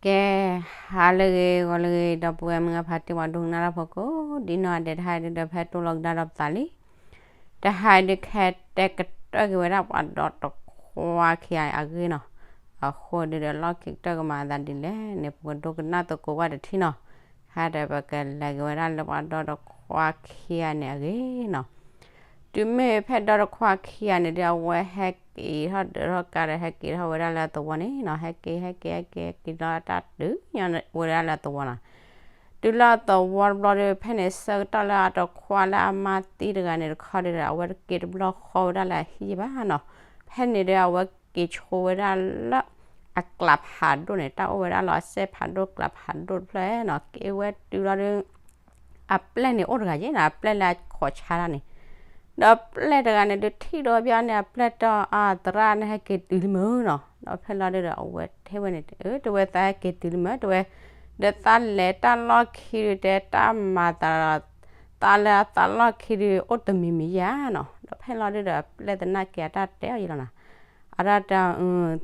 ကဲ, ဟါလၢအဂ့ၤ ဂီၤလၢအဂ့ၤ ဒီပုၢ်ဝဲၢ်မုၢ်ဂၤဖါတံၢ် ပှၤဒိကနၣ်တၢ်ဖိကိးဒ်နီၢ်ဂၤဒဲး, တဟါအံၤဒုးဒီး ဖဲတိၢ်လီၤကဒါဒီးပသးလံ. တဟါအံၤဒုး ကဟဲတဲကတၢၢ်က့ၤဝဲဒၣ်ပှၤဒီတခွါခံဂၤအဂ့ၢ်နီၤ. အဃိဒုးဒီး လီၢ်ခံကတၢၢ်ကမၤအသးဒ်လဲၣ်န့ၣ် ပကဒိကနၣ်သကိးကွၢ်တထံၣ်နီၤ. ဟဲဒီးပကလဲၤက့ၤဝဲဒၣ်လၢပှၤဒီတခွါခံဂၤန့ၣ်အဂ့ၢ်နီၤ. တုၤမ့ၢ်ဖဲဒီတခွါခံဂၤန့ၣ်ဒုး အဝဲဟဲက့ၤထီၣ်ဒၢးထီၣ်ကါဒီး ဟဲက့ၤထီၣ်ဝဲဒၣ်လၢအသဝီန့ၣ်နီၤ. ဟဲက့ၤ ဟဲက့ၤ ဟဲက့ၤ ဟဲက့ၤလီၤတၢ်တုၤညီဝဲဒၣ်လၢအသဝီနီၤ. တုၤလၢအသဝီတဘျီဒီး ဖဲန့ၣ်ဆၢကတီၢ်လၢအတခွါလၢအမါသံတဂၤန့ၣ်တခီဒုးဒီး အဝဲတက့ၤတဘျီဃီဝဲဒၣ်လၢအဟံၣ်ဘၣ်နီၤ. ဖဲန့ၣ်ဒီး အဝဲက့ၤဆိဝဲဒၣ်လၢအကျးဖးဒိၣ်န့ၣ်, တၢ်အိၣ်ဝဲဒၣ်လၢအစဲးဖးဒိၣ်ကျးဖးဒိၣ်တဖျၢၣ်နီၤ. က့ၤဝဲတုၤလီၤဒီး အပျဲၢ်န့ၣ်အိၣ်တဂၤယဲနီၤ, အပျဲၢ်လၢအခိးဆါတၢ်န့ၣ်. ဒီးပျဲၢ်တဂၤန့ၣ်ဒုး ထံၣ်ဒီးဘၣ်န့ၣ် အပျဲၢ်တဲအီၤ သရၣ် နဟဲက့ၤတုၤလံမ့ၢ်နီၤ. ဒီးဖဲလီၤဒုးဒီး အဝဲတဲဝဲန့ၣ် အၢ တဲဝဲသးဟဲက့ၤတုၤလံမ့ၢ် တဲဝဲ, ဒီးသးလဲၤတၢ်လီၢ်ခံဒုး တဲတၢ်မၤသးဒီး သးလၢအသးလီၢ်ခံဒုး အိၣ်တမံၤမံၤယါနီၤ. ဒီးဖဲလီၤဒုးဒီး အပျဲၢ်သနာ်က့အတၢ်တဲအီၤယဲလီၤနီၤ. အတၢ်တဲ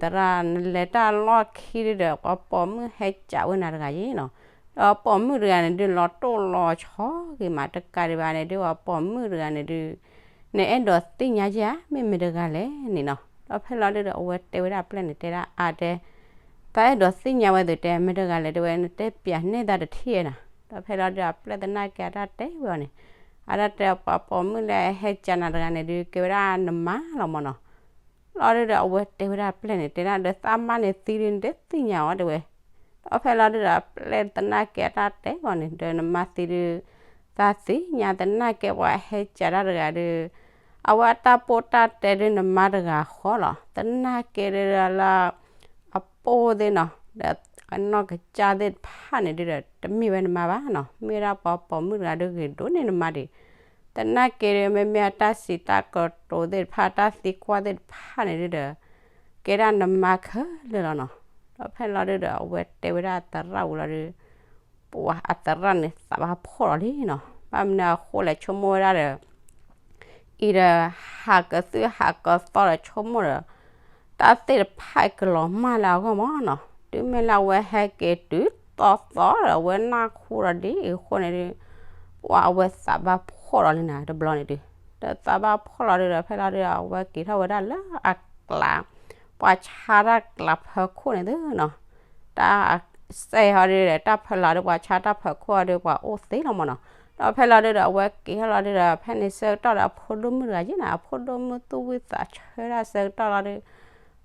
သရၣ် နလဲၤတၢ်လီၢ်ခံဒုးဒီး ပှၤပိာ်မုၣ်ဟဲကးဝဲနၤတဂၤယဲနီၤ. ဒီးပိာ်မုၣ်တဂၤန့ၣ်ဒုး လီၤတိၢ်လီၤဆီဂ့ၤမး တကးဒံးဘၣ်န့ၣ်ဒုး ပှၤပိာ်မုၣ်တဂၤန့ၣ်ဒုး နအဲၣ်ဒိးသ့ၣ်ညါယါ မ့ၢ်မတဂၤလဲၣ်န့ၣ်နီၤ. ဒီးဖဲလီၤဒုးဒီး အဝဲတဲဝဲဒၣ်အပျဲၢ်န့ၣ် တဲဒၣ်အါတဲ သးအဲၣ်ဒိးသ့ၣ်ညါဝဲသုတဲ မတဂၤလဲၣ် တဲဝဲ နတဲပျးန့ၢ်သးတထံၣ်နီၤ. ဒီးဖဲလီၤဒုး အပျဲၢ်သနာ်က့အတၢ်တဲဝဲအီၤန့ၣ်, အတၢ်တဲ ပှၤပိာ်မုၣ်လၢအဟဲကးနၤတဂၤန့ၣ်ဒုး ကဲဝဲဒၣ်နမါလီၤမ့ၢ်နီၤ. လီၤဒုးဒီး အဝဲတဲဝဲဒၣ်အပျဲၢ်န့ၣ် တဲဒၣ်ဒီး သးမါန့ၣ်သံဒုး နတသ့ၣ်ညါအီၤ တဲဝဲ. ဒီးဖဲလီၤဒုးဒီး အပျဲၢ်သနာ်က့အတၢ်တဲအီၤန့ၣ် ဒီးနမါသံဒုး သးသ့ၣ်ညါသနာ်က့ ပှၤဟဲကးတၢ်တဂၤဒုး အဝဲအတၢ်ပိၢ်တၢ်တဲဒုး နမါတဂၤဃီလီၤ. သနာ်က့ဒုးလၢ အပိၢ်သ့ၣ်နီၤ ဒီးအနီၢ်ကစၢ်သ့ၣ်တဖၣ်န့ၣ်ဒုးဒီး တမ့ၢ်ဝဲနမါဘၣ်နီၤ. မ့ၢ်ဒၣ်ပှၤပိာ်မုၣ်တဂၤဒုး ဂ့ၤဒိၣ်န့ၢ်နမါဒံး. သနာ်က့ဒုး မ့မ့ၢ်အတၢ်စံးတၢ်ကတိၤသ့ၣ်တဖၣ် တၢ်သံကွၢ်သ့ၣ်တဖၣ်န့ၣ်ဒုးဒီး ကဲဒၣ်နမါခဲလၢာ်လီၤနီၤ. ဒီးဖဲလီၤဒုးဒီး အဝဲတဲဝဲဒၣ်အသရၣ်ဝံၤလီၤဒုး ပှၤအသရၣ်န့ၣ် သးဘၣ်ဖှီၣ်လီၤလံနီၤ. ဘၣ်မနုၤအဃိလဲၣ် ဆိကမိၣ်ဝဲဒၣ်ဒီး အံၤဒီး ဟးကသုၣ်ဟးကသီဒီးဆိကမိၣ်ဒီး တၢ်သ့ၣ်တဖၣ်အံၤကလီၤမၢ်လၢအဂီၢ်မ့ၢ်နီၤ. တုၤမ့ၢ်လၢအဝဲဟဲက့ၤတုၤသီသီဒီး အဝဲနၢ်ဟူဒီးဒ်အံၤအဃိန့ၣ်ဒုး ပှၤအဝဲသးဘၣ်ဖှီၣ်လီၤလံနီၤ တဘျီန့ၣ်ဒုး. ဒီးသးဘၣ်ဖှီၣ်လီၤဒုးဒီး ဖဲလီၤဒုးဒီး အဝဲက့ၤထီၣ်ဝဲဒၣ်လၢအကျး ပှၤဆါတၢ်ကျးဖၢခိၣ်န့ၣ်သုနီၤ. တၢ်စဲးဟီဒုးဒီး တၢ်ဖၢလီၤဒုး ပှၤဆါတၢ်ဖၢခိၣ်ဟီဒုး ပှၤအိၣ်သ့လီၤမ့ၢ်နီၤ. ဒီးဖဲလီၤဒုးဒီး အဝဲက့ၤထီၣ်လီၤဒုးဒီး ဖဲန့ၣ်ဆၢကတီၢ်ဒီး အဖိဒိၣ်မုၣ်တဂၤယဲနီၤ အဖိဒိၣ်မုၣ်သူၣ်ဝံၣ်သးဆၢဒၣ်ဆၢကတီၢ်လီၤဒုး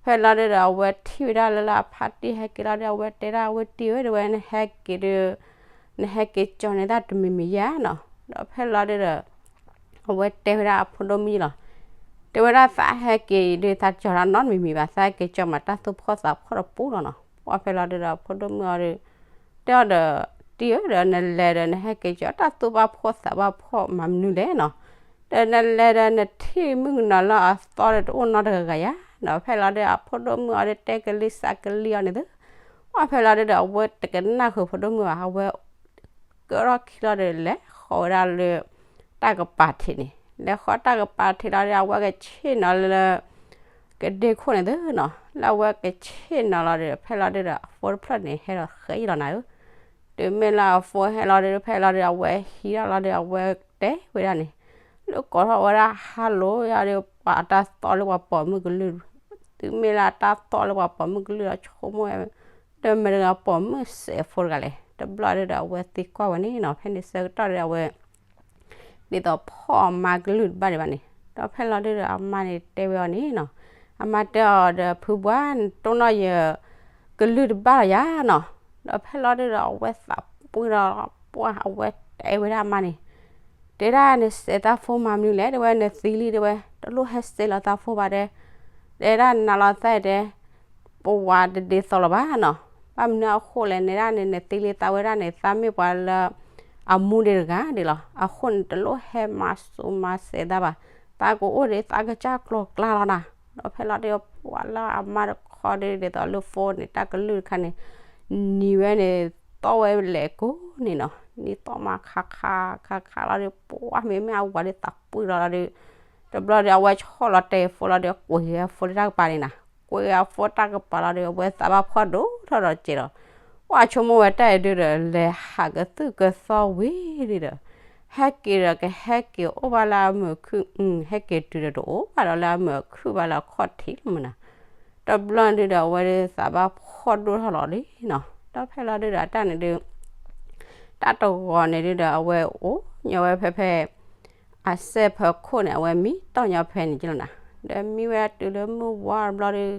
ဖဲလီၤဒုးဒီး အဝဲထံၣ်ဝဲဒၣ်လၢလၢအဖါတံၢ်ဟဲက့ၤလီၤဒုး အဝဲတဲဒၣ် အဝဲတံၢ်ဧၢ တဲဝဲ နဟဲက့ၤဒုး နဟဲက့ၤကၠီန့ၢ်တၢ်တမံၤမံၤယါနီၤ. ဒီးဖဲလီၤဒုးဒီး အဝဲတဲဝဲဒၣ်အဖိဒိၣ်မုၣ်လီၤ. တဲဝဲဒၣ်သးဟဲက့ၤဒုး သးကၠီတၢ်နီတမံၤမံၤဘၣ် သးဟဲက့ၤကၠီမးတၢ်သူၣ်ဖှီၣ်သးဖှီၣ်တပူၤလီၤနီၤ. ပှၤဖဲလီၤဒုးဒီး အဖိဒိၣ်မုၣ်အီၤဒုး တဲအီၤဒီး တံၢ်ဧၢ ဒီးနလဲၤဒီး နဟဲက့ၤကၠီတၢ်သူၣ်ဘၣ်ဖှီၣ်သးဘၣ်ဖှီၣ်မၤမနုၤလဲၣ်နီၤ. ဒီးနလဲၤဒီး နထံၣ်မုၣ်ကနီၤလၢအသီဒီးတအိၣ်နီတဂၤဂၤယါနီၤ. ဖဲလီၤဒုး အဖိဒိၣ်မုၣ်အီၤဒုး တဲကလံၤစးကလံၤအီၤန့ၣ်သု ပှၤဖဲလီၤဒုးဒီး အဝဲတကနၣ်ဃုာ်ဖိဒိၣ်မုၣ်ဘၣ် အဝဲ ကၢထီၣ်ခံလီၤဒီး လဲၤဃီၤဝဲဒၣ်လၢ တၢ်ကပၤထံးန့ၣ်, လဲၤဃီၤတၢ်ကပၤထံးလီၤဒီး အဝဲကဆ့ၣ်နီၤလၢ ကဒ့ခိၣ်န့ၣ်သုနီၤ, လၢအဝဲကဆ့ၣ်နီၤလီၤဒီး ဖဲလီၤဒုးဒီး အဖိတဖျၢၣ်န့ၣ် ဟဲဒီးဃဲအံၤလီၤနၤဧၢ, တုၤမ့ၢ်လၢအဖိဟဲလီၤဒီး ဖဲလီၤဒုးဒီး အဝဲဟံးထီၣ်လီၤဒီး အဝဲတဲဝဲဒၣ်န့ၣ်, လၢကိးထီၣ်ဝဲဒၣ် ဟါလိၤယါဒီး ပှၤအတၢ်သီၣ်လၢပှၤပိာ်မုၣ်ကလုၢ်, တုၤမ့ၢ်လၢအတၢ်သီၣ်လၢပှၤပိာ်မုၣ်ကလုၢ်ဒီး ဆိကမိၣ် ဒီးမတၤတဂၤပိာ်မုၣ်စဲးအဖိတဂၤလဲၣ်, တဘျီဒုးဒီး အဝဲသံကွၢ်ဝဲန့ၣ်နီၤ, ဖဲန့ၣ်ဆၢကတီၢ်ဒီး အဝဲ ဒ်သိးဖီၣ်အမါကလုၢ်တဘၣ်ဒံးဘၣ်န့ၣ်, ဒီးဖဲလီၤဒုးဒီး အမါန့ၣ်တဲဝဲအီၤန့ၣ်နီၤ, အမါတဲအီၤဒီး ဖုဘှါ နတိၢ်နီၣ်ယကလုၢ်တဘၣ်လီၤယါနီၤ, ဒီးဖဲလီၤဒုးဒီး အဝဲသးပှ့ၤဒီး ပှၢ်အဝဲတဲဝဲဒၣ်အမါန့ၣ်, တဲဒၣ်နစဲးသးဖိမၤမနုၤလဲၣ်, တဲဝဲနသံလံ တဲဝဲ တလိၣ်ဟဲစဲးလီၤသးဖိဘၣ်တဲ, တဲဒၣ်နၤလီၤသးတဲ ပဝၤတဒ်သိးလီၤဘၣ်နီၤ, ဘၣ်မနုၤအဃိလဲၣ်န့ၣ်ဒၣ်န့ၣ် နသံလံသးဝဲဒၣ်န့ၣ် သးမ့ၢ်ပှၤလၢ အမူဒံးတဂၤဒံးလီၤ, အဃိန့ၣ် တလိၣ်ဟဲမၤစူးမၤစဲးသးဘၣ်, သးကအိၣ်ဒံးသးကစၢ်ကျီၤကျါလီၤနၤ, ဒီးဖဲလီၤဒုး ပှၢ်လၢအမါတခီဒုး ဒ်သိးလၢဖိန့ၣ် တၢ်ကလုၢ်တခါန့ၣ် နံၤဝဲန့ၣ် သီၣ်ဝဲလဲၤကိးန့ၣ်နီၤ, နံၤသီၣ်မးခါခါခါခါလီၤဒုး ပှၢ်မ့မ့ၢ်အဝၤဒုးသးပှ့ၤလီၤလီၤဒုး, တဘျီဒုး အဝဲဆီၣ်လီၤတဲာ်ဖိလီၤဒုး ကွံာ်အဖိလၢတၢ်ကပၤန့ၣ်နီၤ, ကွံာ်အဖိတၢ်ကပၤလီၤဒုး အဝဲသးဘၣ်ဖှီၣ်ဒိၣ်ထီၣ်ဒီးစဲးလီၤ, ကွၢ်ဆိကမိၣ်ဝဲတၢ်အံၤဒုဒီး လဲၤဟးကသုၣ်ကသီဝံၤဒုဒီး ဟဲက့ၤဒီးကဟဲက့ၤအိၣ်ဘၣ်လၢအမုာ်ခုၣ်, ဟဲက့ၤတုၤဒီးတအိၣ်ဘၣ်ဒီးလၢအမုာ်ခုၣ်ဘၣ်လၢအခီၣ်ထံးလီၤမးနီၤ. တဘျီဒုဒီး အဝဲဒုသးဘၣ်ဖှီၣ်ဒိၣ်ထီၣ်လီၤလံနီၤ. ဒီးဖဲလီၤဒုဒီး အတၢ်န့ၣ်ဒု တၢ်တဂီၤန့ၣ်ဒုဒီး အဝဲအိၣ်ညီဝဲဖဲဖဲ အစဲးဖီခိၣ်န့ၣ် အဝဲမံတီၢ်ညီဖဲန့ၣ်ကလီၤနီၤ. ဒီးမံဝဲဒၣ်တုၤလၢမုၢ်ဝါတဘျီဒီး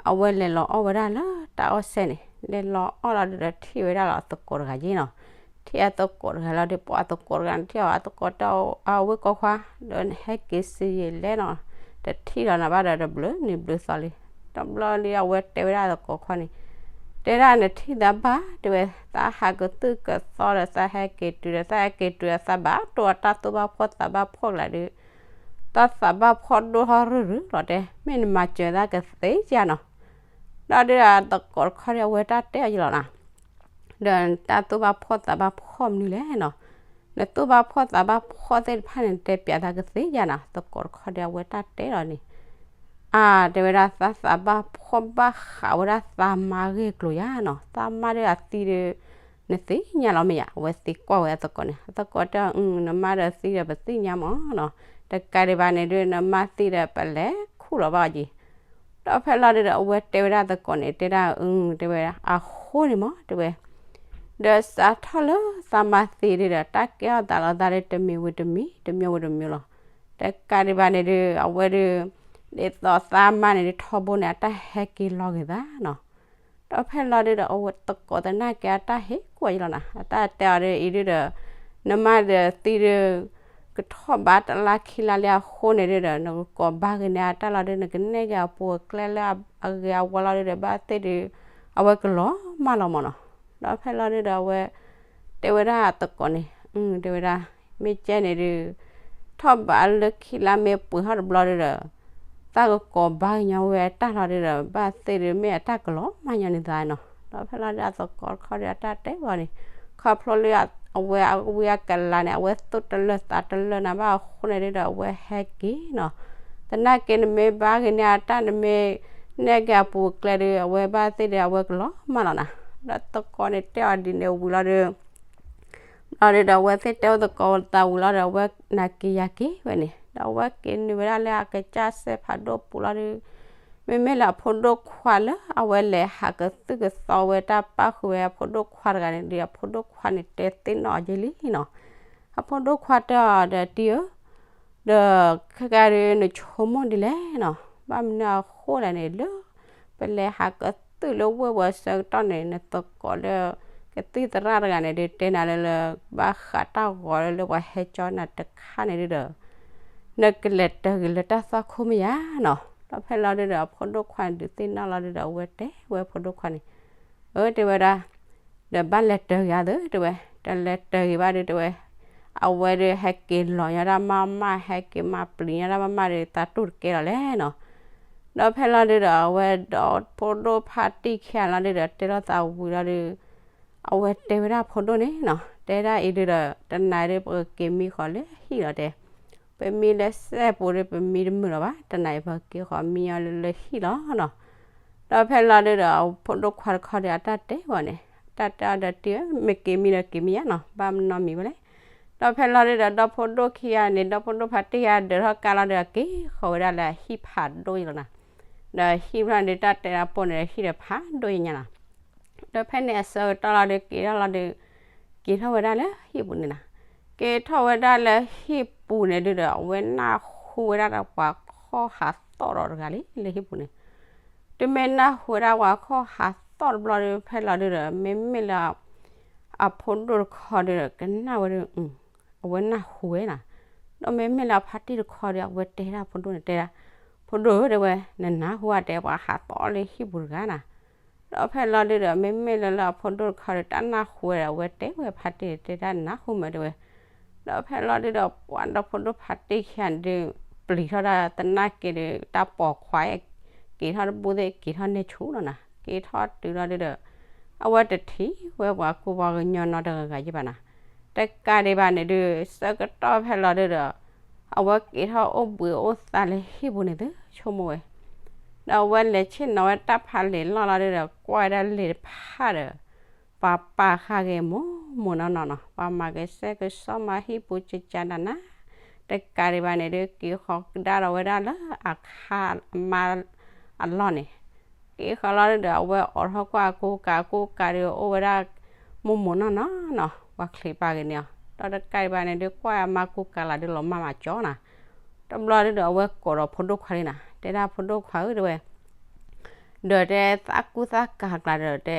အဝဲလဲၤလီၤအီၣ်ဝဲဒၣ်လၢတၢ်အီၣ်စဲန့ၣ်, လဲၤလီၤအီၣ်လီၤဒုဒီး ထံၣ်ဝဲဒၣ်လီၤအသကိးတဂၤယ့ၣ်နီၤ. ထံၣ်အသကိးတဂၤလီၤဒီး ပှၤအသကိးတဂၤန့ၣ် ထံၣ်အီၤအသကိးတဲအီၤ အဝ့ၢ်ကိခွါ, ဒီးနဟဲက့ၤစံးယံာ်လဲၣ်နီၤ, တထံၣ်လီၤနၤဘၣ်ဒီး တဘျုးနံၤဘျုးသီလံ. တဘျီလံ အဝဲတဲဝဲဒၣ်အသကိးတခီန့ၣ်, တဲဒၣ်နထံၣ်သးဘၣ် တဲဝဲ, သးဟးကသုၣ်ကသီဒီး သးဟဲက့ၤတုၤဒီး သးဟဲက့ၤတုၤဒီး သးဘၣ်တိၢ်အတၢ်သူၣ်ဘၣ်ဖှီၣ်သးဘၣ်ဖှီၣ်ကလာ်ဒီး တၢ်သးဘၣ်ဖှီၣ်ဒိၣ်ထီၣ်ရုၢ်ရုၢ်လီၤတဲ, မ့ၢ်နမၤစၢၤသးကသ့ဧါနီၤ. ဒီးဒုဒီးအသကိးတခီဒီး အဝဲတၢ်တဲအီၤယလီၤနီၤ. ဒီးတၢ်သူၣ်ဘၣ်ဖှီၣ်သးဘၣ်ဖှီၣ်မနုၤလဲၣ်နီၤ. နသူၣ်ဘၣ်ဖှီၣ်သးဘၣ်ဖှီၣ်သ့ၣ်တဖၣ်န့ၣ် နတဲပျးသးကသ့ဧါနီၤ. သကိးတခီဒီး အဝဲတၢ်တဲလီၤန့ၣ်, အါ တဲဝဲဒၣ် သးသးဘၣ်ဖှီၣ်ဘၣ်ဃးဝဲဒၣ်သးမါဂ့ၢ်ကျိၤယါနီၤ. သးမါဒီးအသံဒီး နသ့ၣ်ညါလီၤမ့ၢ်ယါ. အဝဲသံကွၢ်ဝဲအသကိးန့ၣ်, အသကိးတဲ, နမါဒီးသံဒီး ပသ့ၣ်ညါမးနီၤ. တကးဒံးဘၣ်န့ၣ်ဒု နမါသံဒီး ပလဲၤခူၣ်လီၤဘၣ်အီၤက့ၤ. ဒီးဖဲလီၤဒုဒီး အဝဲတဲဝဲဒၣ်သကိးန့ၣ်, တဲဒၣ်, တဲဝဲဒၣ် အဃိန့ၣ်မး တဲဝဲ, ဒီးစးထီၣ်လၢသးမါသံဒုဒီး တၢ်ကဲထီၣ်သးလီၤသးဒီး တမံၤဝံၤတမံၤ တမံၤဝံၤတမံၤလီၤ. တကးဒံးဘၣ်န့ၣ်ဒု အဝဲဒု ဒ်သိးသးမါန့ၣ်ဒု ထီဘိန့ၣ် အတၢ်ဟဲက့ၤလီၤက့ၤသးနီၤ. ဒီးဖဲလီၤဒုဒီး အဝဲသကိးသနာ်က့ အတၢ်ဟ့ၣ်ကူၣ်ယလီၤနီၤ. အတၢ်တဲအီၤဒ်အံၤဒုဒီး, နမါဒီးသံဒု ကထီၣ်ဘးတလါခံလါလံအဃိန့ၣ်ဒုဒီး နကကိးဘါက့ၤန့ၢ်အတၢ်လီၤဒု နကနဲၣ်က့ၤအပူၤအကျဲလၢအဂ့ၤအဝါလီၤဒုဒီး ဘၣ်သ့ၣ်ဒု အဝဲကလီၤမၢ်လီၤမးနီၤ. ဒီးဖဲလီၤဒုဒီး အဝဲတဲဝဲဒၣ်သကိးန့ၣ်, တဲဝဲဒၣ်, မ့ၢ်ကဲန့ၣ်ဒု ထီၣ်ဘးလၢခံလါမ့ၢ်ပှဲၤထီၣ်တဘျီဒုဒီး သးကကိးဘါကညီဝဲအတၢ်လီၤဒုဒီး ဘၣ်သ့ၣ်ဒု မ့ၢ်အတၢ်ကလီၤမၢ်ညီန့ၣ်သးနီၤ. ဒီးဖဲလီၤဒုအသကိးတခီဒီး အတၢ်တဲဘၣ်န့ၣ်, ခီဖျိလၢအဝဲအဝံအကလၤန့ၣ် အဝဲသူၣ်တလၢာ်သးတလၢာ်နၤဘၣ်အဃိန့ၣ်ဒုဒီး အဝဲဟဲက့ၤနီၤ. သနာ်က့ နမ့ၢ်ဘါက့ၤန့ၢ်အတၢ် နမ့ၢ်နဲၣ်က့ၤအပူၤအကျဲဒု အဝဲဘၣ်သ့ၣ်ဒု အဝဲကလီၤမၢ်လီၤနီၤ. ဒီးသကိးန့ၣ်တဲအီၤဒ်န့ၣ်ဝံၤလီၤဒု လီၤဒုဒီး အဝဲသ့ၣ်တဲအိၣ်သကိးသးဝံၤလီၤဒီး အဝဲနၤက့ၤယၤက့ၤဝဲန့ၣ်, ဒီးအဝဲက့ၤနုာ်ဝဲဒၣ်လၢအကစၢ်စဲးဖးဒိၣ်ပူၤလီၤဒု, မ့မ့ၢ်လၢအဖိဒိၣ်ခွါလၢအဝဲလဲၤဟးကသုၣ်ကသီဝဲတၢ်ပၣ်ဃုာ်ဝဲအဖိဒိၣ်ခွါတဂၤန့ၣ်ဒု အဖိဒိၣ်ခွါန့ၣ်တဲသ့ၣ်နီၣ်အီၤက့ၤလံနီၤ. အဖိဒိၣ်ခွါတဲအီၤဒီး တံၤဧၢ, ဒီးခဲကါဒု နဆိကမိၣ်ဒ်လဲၣ်နီၤ, ဘၣ်မနုၤအဃိလဲၣ်န့ၣ် လၢ ပလဲၤဟးကသုၣ်လၢဝ့ၢ်ဝဲအဆၢကတီၢ်န့ၣ် နသကိးလၢ ကသံၣ်သရၣ်တဂၤန့ၣ်ဒု တဲနၤလၢလၢ ဘၣ်ဃးတၢ်ဂီၤလၢလၢပှၤဟဲကၠီနၤတခါန့ၣ်ဒုဒီး နကလဲၤတၢ်ဂ့ၤလၢတၢ်သွၣ်ခိၣ်မ့ၢ်ယါနီၤ. ဒီးဖဲလီၤဒုဒီး အဖိဒိၣ်ခွါန့ၣ်ဒုးသ့ၣ်နီၣ်လီၤဒုဒီး အဝဲတဲဝဲအဖိဒိၣ်ခွါန့ၣ်, အၢ တဲဝဲဒၣ်, ဒီးဘၣ်လဲၤတၢ်ဂ့ၤအါသု တဲဝဲ, တလဲၤတၢ်ဂ့ၤဘၣ်ဒု တဲဝဲ, အဝဲဒုးဟဲက့ၤလီၤညီဒၣ်မးမး ဟဲက့ၤမၤပျံၤညီဒၣ်မးမးဒုး သးတူၢ်တကဲလီၤလဲၣ်နီၤ. ဒီးဖဲလီၤဒုဒီး အဝဲဒီးဖိဒိၣ်ဖါတံၢ်ခံဂၤလီၤဒုဒီး တဲလိာ်သးဝံၤလီၤဒုး အဝဲတဲဝဲဒၣ်ဖိဒိၣ်န့ၣ်နီၤ, တဲဒၣ်အံၤဒုဒီး တနၤဒု ပကက့ၤမံဃီၤလၢဟံၣ်လီၤတဲ, ပမံလၢစဲးပူၤဒု ပမံတမုာ်လီၤဘၣ်, တနၤအံၤပက့ၤဃီၤမံညီလၢလၢဟံၣ်လီၤနီၤ. ဒီးဖဲလီၤဒုဒီး အဖိဒိၣ်ခွါတခီဒီး အတၢ်တဲဝဲန့ၣ်, တၢ်တဲအီၤဒီး တံၤဧၢ, မ့ၢ်က့ၤမံဒီးက့ၤမံယါနီၤ, ဘၣ်မနီမံၤဝဲလဲၣ်. ဒီးဖဲလီၤဒုဒီး ဒီဖိဒိၣ်ခံဂၤန့ၣ် ဒီဖိဒိၣ်ဖါတံၢ်ခံဂၤဒၢးထီၣ်ကါလီၤဒီး က့ၤဃီၤဝဲဒၣ်လၢအဟံၣ်ဖးဒိၣ်ညါလီၤနီၤ. ဒီးဟံၣ်ဖျီန့ၣ်ဒု တၢ်တဲဒၣ်ပိၢ်န့ၣ်ဒီး ဟံၣ်ဒီးဖးဒိၣ်ညါနီၤ. ဒီးဖဲန့ၣ်အဆၢကတီၢ်လီၤဒု က့ၤထီၣ်လီၤဒု က့ၤထီၣ်ဝဲဒၣ်လၢဟံၣ်ပူၤန့ၣ်နီၤ. က့ၤထီၣ်ဝဲဒၣ်လၢဟံၣ်ပူၤန့ၣ်ဒုဒီး အဝဲနၢ်ဟူဝဲဒၣ်ဒီးပှၤခီၣ်ဟးသီၣ်ဒီးတဂၤလံ လၢဟံၣ်ပူၤန့ၣ်. တုၤမ့ၢ်နၢ်ဟူဝဲဒၣ်ပှၤခီၣ်ဟးသီၣ်တဘျီဒု ဖဲလီၤဒုဒီး မ့မ့ၢ်လၢ အဖိဒိၣ်တခီဒုဒီး ကနၣ်ဝဲဒု အဝဲနၢ်ဟူဝဲနီၤ. ဒီးမ့မ့ၢ်လၢအဖါတံၢ်တခီဒီး အဝဲတဲဒၣ်ဖိဒိၣ်န့ၣ် တဲဒၣ်, ဖိဒိၣ်ဧၢ တဲဝဲ, နနၢ်ဟူဧါ တဲ ပှၤဟးသီၣ်လၢဟံၣ်ပူၤတဂၤနီၤ. ဒီးဖဲလီၤဒုဒီး မ့မ့ၢ်လၢလၢအဖိဒိၣ်တခီဒီး တၢ်နၢ်ဟူဝဲဒီး အဝဲတဲဝဲဖါတံၢ်န့ၣ် တဲဒၣ်နၢ်ဟူမး တဲဝဲ. ဒီးဖဲလီၤဒုဒီး ပှၤဒီဖိဒိၣ်ဖါတံၢ်ခံဂၤန့ၣ်ဒု ပျံၤထီၣ်ဒၣ်သနာ်က့ဒု တၢ်ပိာ်ခွါ က့ၤထီၣ်တဘူၣ်သ့ၣ် က့ၤထီၣ်န့ၢ်ဆူၣ်လီၤနီၤ. က့ၤထီၣ်တုၤလီၤဒုဒီး အဝဲတထံၣ်ဝဲပှၤကူပှၤကညီနီတဂၤဂၤယဲၢ်ဘၣ်နီၤ. တကးဒံးဘၣ်န့ၣ်ဒု ဆၢကတီၢ်ဖဲလီၤဒုဒီး အဝဲက့ၤထီၣ်အိၣ်ဘှံးအိၣ်သါလၢဟံၣ်ပူၤန့ၣ်သု ဆိကမိၣ်ဝဲ. ဒီးအဝဲလဲၤဆ့ၣ်နီၤဝဲတၢ်ဖးလံာ်လီၢ်လီၤဒုဒီး ကွၢ်ဝဲဒၣ်လံာ်တဖၣ်ဒီး ပှၤပာ်ဃာ်က့ၤမိၢ်မိၢ်နီၢ်နီၢ်နီၤ, ပှၤမၤကဆှဲကဆှီမၤဟံၣ်ပူၤကကနးနး, တကးဒံးဘၣ်န့ၣ်ဒုး က့ၤဃီၤကဒါဒီးဝဲဒၣ်လၢအခါအမါအလီၢ်န့ၣ်, က့ၤဃီၤလီၤဒုးဒီး အဝဲအိးထီၣ်ကွၢ်အကူကၤ အကူကၤဒုးအိၣ်ဝဲဒၣ် မိၢ်မိၢ်နီၢ်နီၢ်နီၤ, ပှၤချံးပာ်က့ၤန့ၣ်အီၤ, ဒီးတကးဒံးဘၣ်န့ၣ်ဒုး ကွၢ်အမါကူကၤလၢဒုးလီၤမၢ်မးကၠီနၤ, တဘျီဒုးဒီး အဝဲကိးဒီးဖိဒိၣ်ခွါလံနၤ, တဲဒၣ်ဖိဒိၣ်ခွါဧၢ တဲဝဲ ဒီးတဲသးကူသးကၤကျါဒီးတဲ,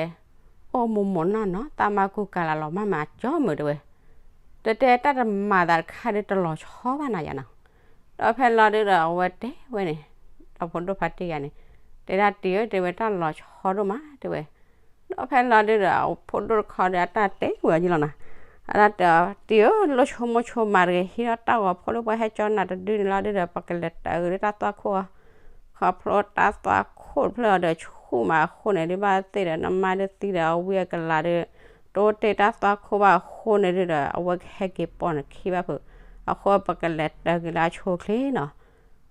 အိၣ်မိၢ်မိၢ်နီၢ်နီၢ် သးမါကူကၤလၢလီၤမၢ်မးကၠီမုာ်တဲဝဲ, ဒီးတဲတၢ်တမၤသးတခါဒုးတလီၤဆီဘၣ်နၤယၤနီၤ, ဒီးဖဲလီၤဒုးဒီးအဝဲတဲဝဲန့ၣ်, ဒီးဖိဒိၣ်ဖါတံၢ်ယၤန့ၣ်, တဲဒၣ်တံၢ်ဧၢ တဲဝဲတၢ်လီၤဆီဒိၣ်မးတဲဝဲ, ဒီးဖဲလီၤဒုးဒီး ဖိဒိၣ်တခီဒီးအတၢ်တဲဝဲအီၤယလီၤနၤ, အတၢ်တဲအီၤ တံၢ်ဧၢ လိၣ်ဆိကမိၣ်ဆိကမးတဂ့ၤ ဟံးထီၣ်တၢ်ဂီၤဖိလၢပှၤဟဲကၠီနၤတဒုန့ၣ်လီၤဒုးဒီး ပကလဲၤတၢ်ဂ့ၤလၢတၢ်သွၣ်ခိၣ်အီၤ, ခီဖျိတၢ်သွၣ်ခိၣ်တဖျၢၣ်အီၤဒီးဆူၣ်မးအဃိန့ၣ်ဒုး ဘၣ်သ့ၣ်ဒီးနမါဒုးသံဒီးအဝံအကလၤဒုး တအိၣ်တ့ၢ်တၢ်သွၣ်ခိၣ်ဘၣ်အဃိန့ၣ်ဒုးဒီး အဝဲကဟဲက့ၤပိာ်နခံဘၣ်ဖုး, အဃိပကလဲၤတၢ်ဂ့ၤလၢအဆိအချ့နီၤ,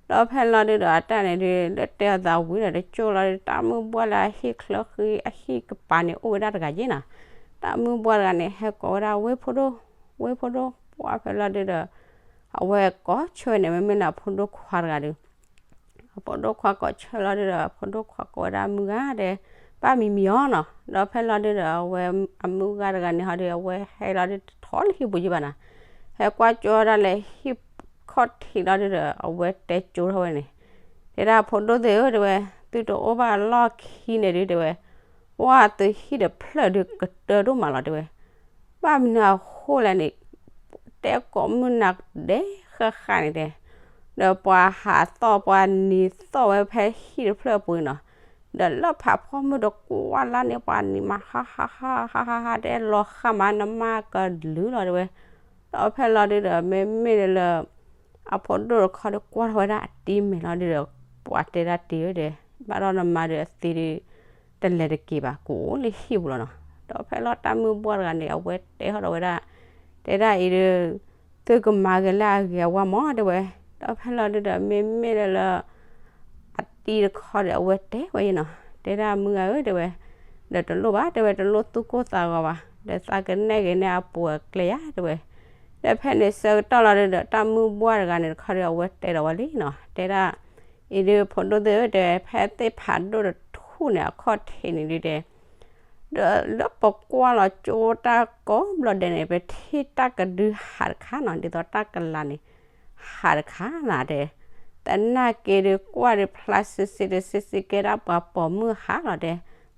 ဒီးဖဲလီၤဒုးဒီးအတၢ်န့ၣ်ဒုး လၢတဲအီၤသးဝံၤဒီးတကၠိလီၤဒုး တၢ်မုၢ်ဘှၢ်လၢအဟံၣ်ချၢဃံအဟံၣ်ကပၤန့ၣ်အိၣ်ဝဲဒၣ်တဂၤယ့နီၤ, တၢ်မုၢ်ဘှၢ်တဂၤန့ၣ် ဟဲကိးဝဲဒၣ်ဝ့ၢ်ဖိဒိၣ်, ဝ့ၢ်ဖိဒိၣ် ပှၢ်ဖဲလီၤဒုးဒီး အဝဲကိးဆၢဝဲန့ၣ် မ့မ့ၢ်လၢအဖိဒိၣ်ခွါတဂၤဒုး အဖိဒိၣ်ခွါကိးဆၢလီၤဒုးဒီး အဖိဒိၣ်ခွါကိးဝဲဒၣ်မုၢ်ဂၤဒဲး ဘၣ်မံမံၤအီၤနီၤ, ဒီးဖဲလီၤဒုးဒီးအဝဲအမုၢ်ဂၤတဂၤန့ၣ်ဟီဒုး အဝဲဟဲလီၤဒုးတထီၣ်လၢဟံၣ်ပူၤယံဘၣ်နီၤ, ဟဲကွၢ်ကၠိဒၣ်လၢဟံၣ်ခီၣ်ထံးလီၤဒုးဒီး အဝဲတဲကၠိထီၣ်ဝဲန့ၣ်, တဲဒၣ်ဖိဒိၣ်သ့ၣ်ဧၢ တဲဝဲ, သုတအိၣ်ဘၣ်အလီၢ်ခံန့ၣ်ဒုး တဲဝဲ, ပှၢ်သုဟံၣ်တဖျၢၣ်ဒုးကတၢၢ်ဒိၣ်မးလီၤ တဲဝဲ ဘၣ်မနုၤအဃိလဲၣ်န့ၣ်, တဲကိးမုၢ်နၤဒဲးဃၣ်ဃၣ်န့ၣ်တဲ, ဒီးပှၤဟးသီၣ်ပှၤနံၤသီၣ်ဝဲဖဲဟံၣ်တဖျၢၣ်အပူၤန့ၣ်နီၤ, ဒီးလၢဖးဖီမုၢ်တကွၢ်လၢ်န့ၣ် ပှၤနံၤမးဟါဟါဟါဟါဟါ တဲလီၤဃာ်မးနမါကလုာ်လီၤတဲဝဲ, ဒီးဖဲလီၤဒုးဒီး မ့မ့ၢ်လၢ အဖိဒိၣ်တခီဒီးကွၢ်ထီၣ်ဝဲဒၣ်အတံၤမဲာ်လီၤဒုးဒီး ပှၤတဲဒၣ်တံၢ်ဧၢဒီး ဘၣ်ဒီးနမါဒီးအသံဒုး တလဲၤတက့ၤဘၣ် ကအိၣ်လၢဟံၣ်ပူၤလီၤနီၤ, ဒီးဖဲလီၤတၢ်မုၢ်ဘှၢ်တဂၤန့ၣ် အဝဲတဲထီၣ်ဒီးဝဲဒၣ်, တဲဒၣ်အံၤဒုး သုကမၤဂ့ၤလၢအဂ့ၤအဝါမးတဲဝဲ, ဒီးဖဲလီၤဒုးဒီး မ့မ့ၢ်လၢလၢ အတံၤတခီဒီး အဝဲတဲဝဲယနီၤ, တဲဒၣ်မုၢ်ဂၤဧၢ တဲဝဲ, ဒီးတလိၣ်ဘၣ် တဲဝဲ တလိၣ်သူၣ်ကိၢ်သးဂီၤဘၣ် ဒီးသးကနဲၣ်ဂ့ၤန့ၢ်အပူၤအကျဲယၤ တဲဝဲ, ဒီးဖဲန့ၣ်ဆၢကတီၢ်လီၤဒုးဒီး တၢ်မုၢ်ဘှၢ်တဂၤန့ၣ်တခီဒီး အဝဲတဲဒီးဝဲလံနီၤ, တဲဒၣ်, အံၤဒုး ဖိဒိၣ်သ့ၣ်ဧၢ တဲဝဲ ဖဲသ့ၣ်ဖးဒိၣ်တထူၣ်န့ၣ် အခီၣ်ထံးန့ၣ်ဒုးတဲ ဒီးလၢပကွၢ်လီၤကၠိတၢ်ကိးဘျီဒဲးန့ၣ် ပထံၣ်တၢ်ကဒုဟးတခါနီၤ ဒ်သိးတၢ်ကလၤန့ၣ် ဟးတခါနၤတဲ, သနာ်က့ဒုးကွၢ်ဒုးဖျါစံစံတစံစံကဲဒၣ်ပှၤပိာ်မုၣ်ဟးလီၤတဲ,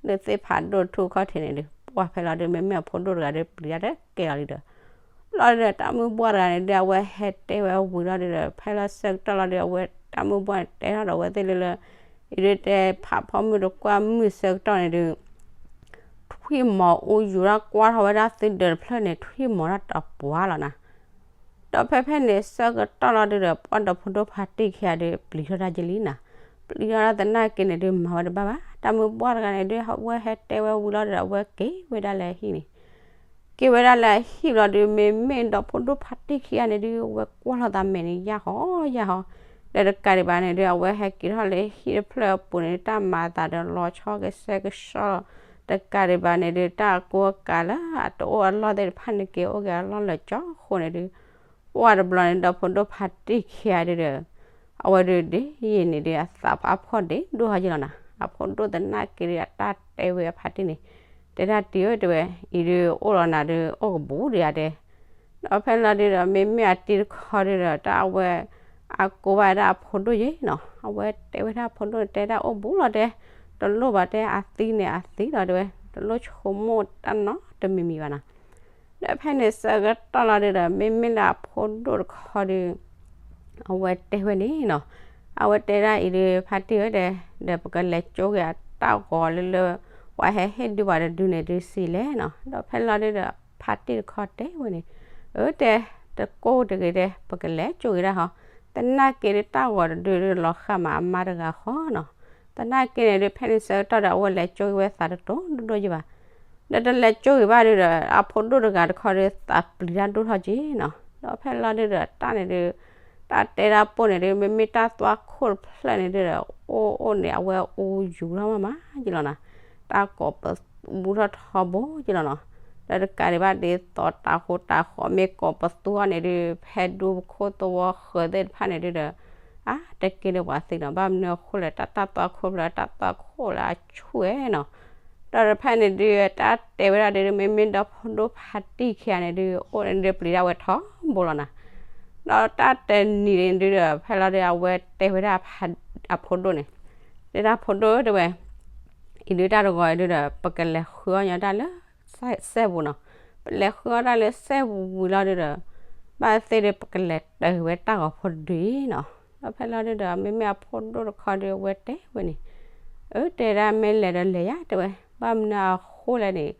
လၢသ့ၣ်ဖးဒိၣ်ထူၣ်ခီၣ်ထံးန့ၣ်ဒုး ပှၢ်ဖဲလီၤဒုး မ့မ့ၢ်အဖိဒိၣ်တဂၤဒုးပျံၤတၢ်တကဲလီၤလံဒီး လီၤဒုးဒီးတၢ်မုၢ်ဘှၢ်တဂၤန့ၣ်ဒုး အဝဲဟဲတဲဝဲဝံၤလီၤဒုးဒီး ဖဲလီၤဆၢကတီၢ်လီၤဒုး အဝဲတၢ်မုၢ်ဘှၢ်န့ၣ်တဲထီၣ်ဒီးအဝဲသ့ၣ်လၢလၢ အံၤဒုးတဲဖးဖီမုၢ်တကွၢ်မုၢ်ဆၢကတီၢ်န့ၣ်ဒုး ထွံၣ်မီၤအူယူၤဒၣ်ကွၢ်ထီၣ်ဝဲဒၣ်သုဒၢးတဖျၢၣ်န့ၣ် ထွံၣ်မီၤဒၣ်တပှၢ်လီၤနၤ, ဒီးဖဲဖဲန့ၣ်ဆၢကတီၢ်လီၤဒုးဒီး ပှၢ်ဒီးဖိဒိၣ်ဖါတံၢ်ခံဂၤဒုး ပျံၤထီၣ်တၢ်ကလံနၤ, ပျံၤထီၣ်တၢ်သနာ်က့န့ၣ်ဒုး မၤဝဲတဘၣ်ဘၣ် တၢ်မုၢ်ဘှၢ်တဂၤန့ၣ်ဒုး အဝဲဟဲတဲဝဲဝံၤလီၤဒုးဒီး အဝဲက့ၤဝဲဒၣ်လၢအဟံၣ်န့ၣ် က့ၤဝဲဒၣ်လၢအဟံၣ်ဘျီဒုး မ့မ့ၢ်ဒီးဖိဒိၣ်ဖါတံၢ်ခံဂၤန့ၣ်ဒုး အဝဲကွၢ်လီၤသးမဲာ်န့ၣ် ယၢ်ဟီယၢ်ဟီ, ဒီးတကးဒံးဘၣ်န့ၣ်ဒုး အဝဲဟဲက့ၤထီၣ်လၢဟံၣ်တဖျၢၣ်အပူၤန့ၣ် တၢ်မၤသးဒီးလီၤဆီကဆှဲကဆှီ, တကးဒံးဘၣ်န့ၣ်ဒုး တၢ်အကူအကၤလၢအတအိၣ်အလီၢ်သ့ၣ်တဖၣ်န့ၣ် က့ၤအိၣ်က့ၤအလီၢ်လၢာ်ကၠီအဃိန့ၣ်ဒုး ပှၢ်တဘျီန့ၣ်ဒီးဖိဒိၣ်ဖါတံၢ်ခံဂၤဒုးဒီး အဝဲဒုးဒ်ယံာ်န့ၣ်ဒုး အသးဖးဖီၣ်ဒ့ဒိၣ်ဟီယလီၤနၤ, အဖိဒိၣ်သနာ်က့ဒုး အတၢ်တဲဝဲအဖါတံၢ်န့ၣ် တဲဒၣ်တံၢ်ဧၢ တဲဝဲ အံၤဒုးအိၣ်လီၤနၤဒုး အိၣ်ကဘူးဒံးဧါတဲ, ဒီးဖဲလီၤဒုးဒီး မ့မ့ၢ်အတံၤတခီဒုးဒီး တၢ်အဝဲ အကိးဘၣ်ဝဲဒၣ်အဖိဒိၣ်ယဲနီၤ, အဝဲတဲဝဲဒၣ်အဖိဒိၣ်န့ၣ် တဲဒၣ်အိၣ်ဘူးလီၤတဲ, တလိၣ်ဘၣ်တဲ အသံန့ၣ်အသံလီၤတဲဝဲ, တလိၣ်ဆိကမိၣ်တၢ်နီတမံၤမံၤဘၣ်နီၤ. ဒီးဖဲန့ၣ်ဆၢကတီၢ်လီၤဒုးဒီး မ့မ့ၢ်လၢအဖိဒိၣ်တခီဒုး အဝဲတဲဝဲန့ၣ်နီၤ, အဝဲတဲဒၣ်အံၤဒုး ဖါတံၢ်ဧၢဒီး ဒီးပကလဲၤကၠိက့ၤအတၢ်ဂီၤလၢလၢ ပှၤဟဲဟ့ၣ်ဒုးပှၤတဒုန့ၣ်ဒုးစံးလဲၣ်နီၤ. ဒီးဖဲလီၤဒုးဒီး ဖါတံၢ်တခီတဲဝဲန့ၣ်, အၢတဲ, တကိၢ်တဂ့ၤတဲ ပကလဲၤကၠိက့ၤဒၣ်ဟီ, သနာ်က့ဒုးတၢ်ဂီၤတဒုလီၤဃာ်မးအမါတဂၤဃီနီၤ. သနာ်က့န့ၣ်ဒုး ဖဲန့ၣ်ဆၢကတီၢ်ဒီး အဝဲလဲၤကၠိက့ၤဝဲသးတတိၤဒိၣ်ဒိၣ်ယံၤဘၣ် ဒီးတလဲၤကၠိက့ၤဘၣ်ဒုးဒီး အဖိဒိၣ်တဂၤတခီဒုး သးပျံၤတၢ်ဒိၣ်ထီၣ်က့ၤနီၤ. ဒီးဖဲလီၤဒုးဒီး တၢ်န့ၣ်ဒုး တၢ်တဲတၢ်ပိၢ်န့ၣ်ဒုး မ့မ့ၢ်တၢ်သွၣ်ခိၣ်တဖျၢၣ်န့ၣ်ဒုးဒီး အိၣ်အိၣ်န့ၣ် အဝဲအူယူၤထီၣ်မးမးယံၤလီၤနီၤ. တၢ်ကိးပ ဘူးထီၣ်ထီဘိက့လီၤနီၤ. ဒီးတကးဒံးဘၣ်ဒ်သိးတၤဟိတၤဃီမ့ၢ်ကိးပသူအီၤန့ၣ်ဒုး ဖဲဒူပခိၣ်သဝီဃၢၤသ့ၣ်တဖၣ်န့ၣ်ဒုးဒီး အါ တကဲလၢပှၤသံနီၤ, ဘၣ်မနုၤအဃိလဲၣ် တၢ်တၢ်သွၣ်ခိၣ်ဖျၢၣ် တၢ်သွၣ်ခိၣ်လၢအဆူၣ်ဝဲနီၤ. ဒီးတဖဲန့ၣ်ဒုး တၢ်တဲဝဲဒၣ်ဒုး မ့မ့ၢ်ဒီဖိဒိၣ်ဖါတံၢ်ခံဂၤန့ၣ်ဒုး အိၣ်န့ၣ်ဒုးပျံၤဒၣ်ဝဲထီဘိလီၤနီၤ. ဒီးတၢ်တနံၤန့ၣ်ဒုးဒီး ဖဲလီၤဒုး အဝဲတဲဝဲဒၣ်အဖိဒိၣ်န့ၣ်, တဲဒၣ်ဖိဒိၣ်ဧၢ တဲဝဲ, အံၤဒုးတၢ်တဂီၤအံၤဒုးဒီး ပကလဲၤဃုအီၣ်ညီတၢ်လၢ စဲပူၤနီၤ. ပလဲၤဃုအီၣ်တၢ်လၢစဲပူၤဝံၤလီၤဒုးဒီး ဘၣ်သ့ၣ်ဒုး ပကလဲၤတၢ်ဝဲတၢ်ဂီၤဖိတဒုအံၤနီၤ. ဒီးဖဲလီၤဒုးဒီး မ့မ့ၢ်အဖိဒိၣ်တခီဒုး အဝဲတဲဝဲန့ၣ်, အၢ တဲဒၣ်မ့ၢ်လဲၤဒီးလဲၤယါ တဲဝဲ, ဘၣ်မနုၤအဃိလဲၣ်န့ၣ်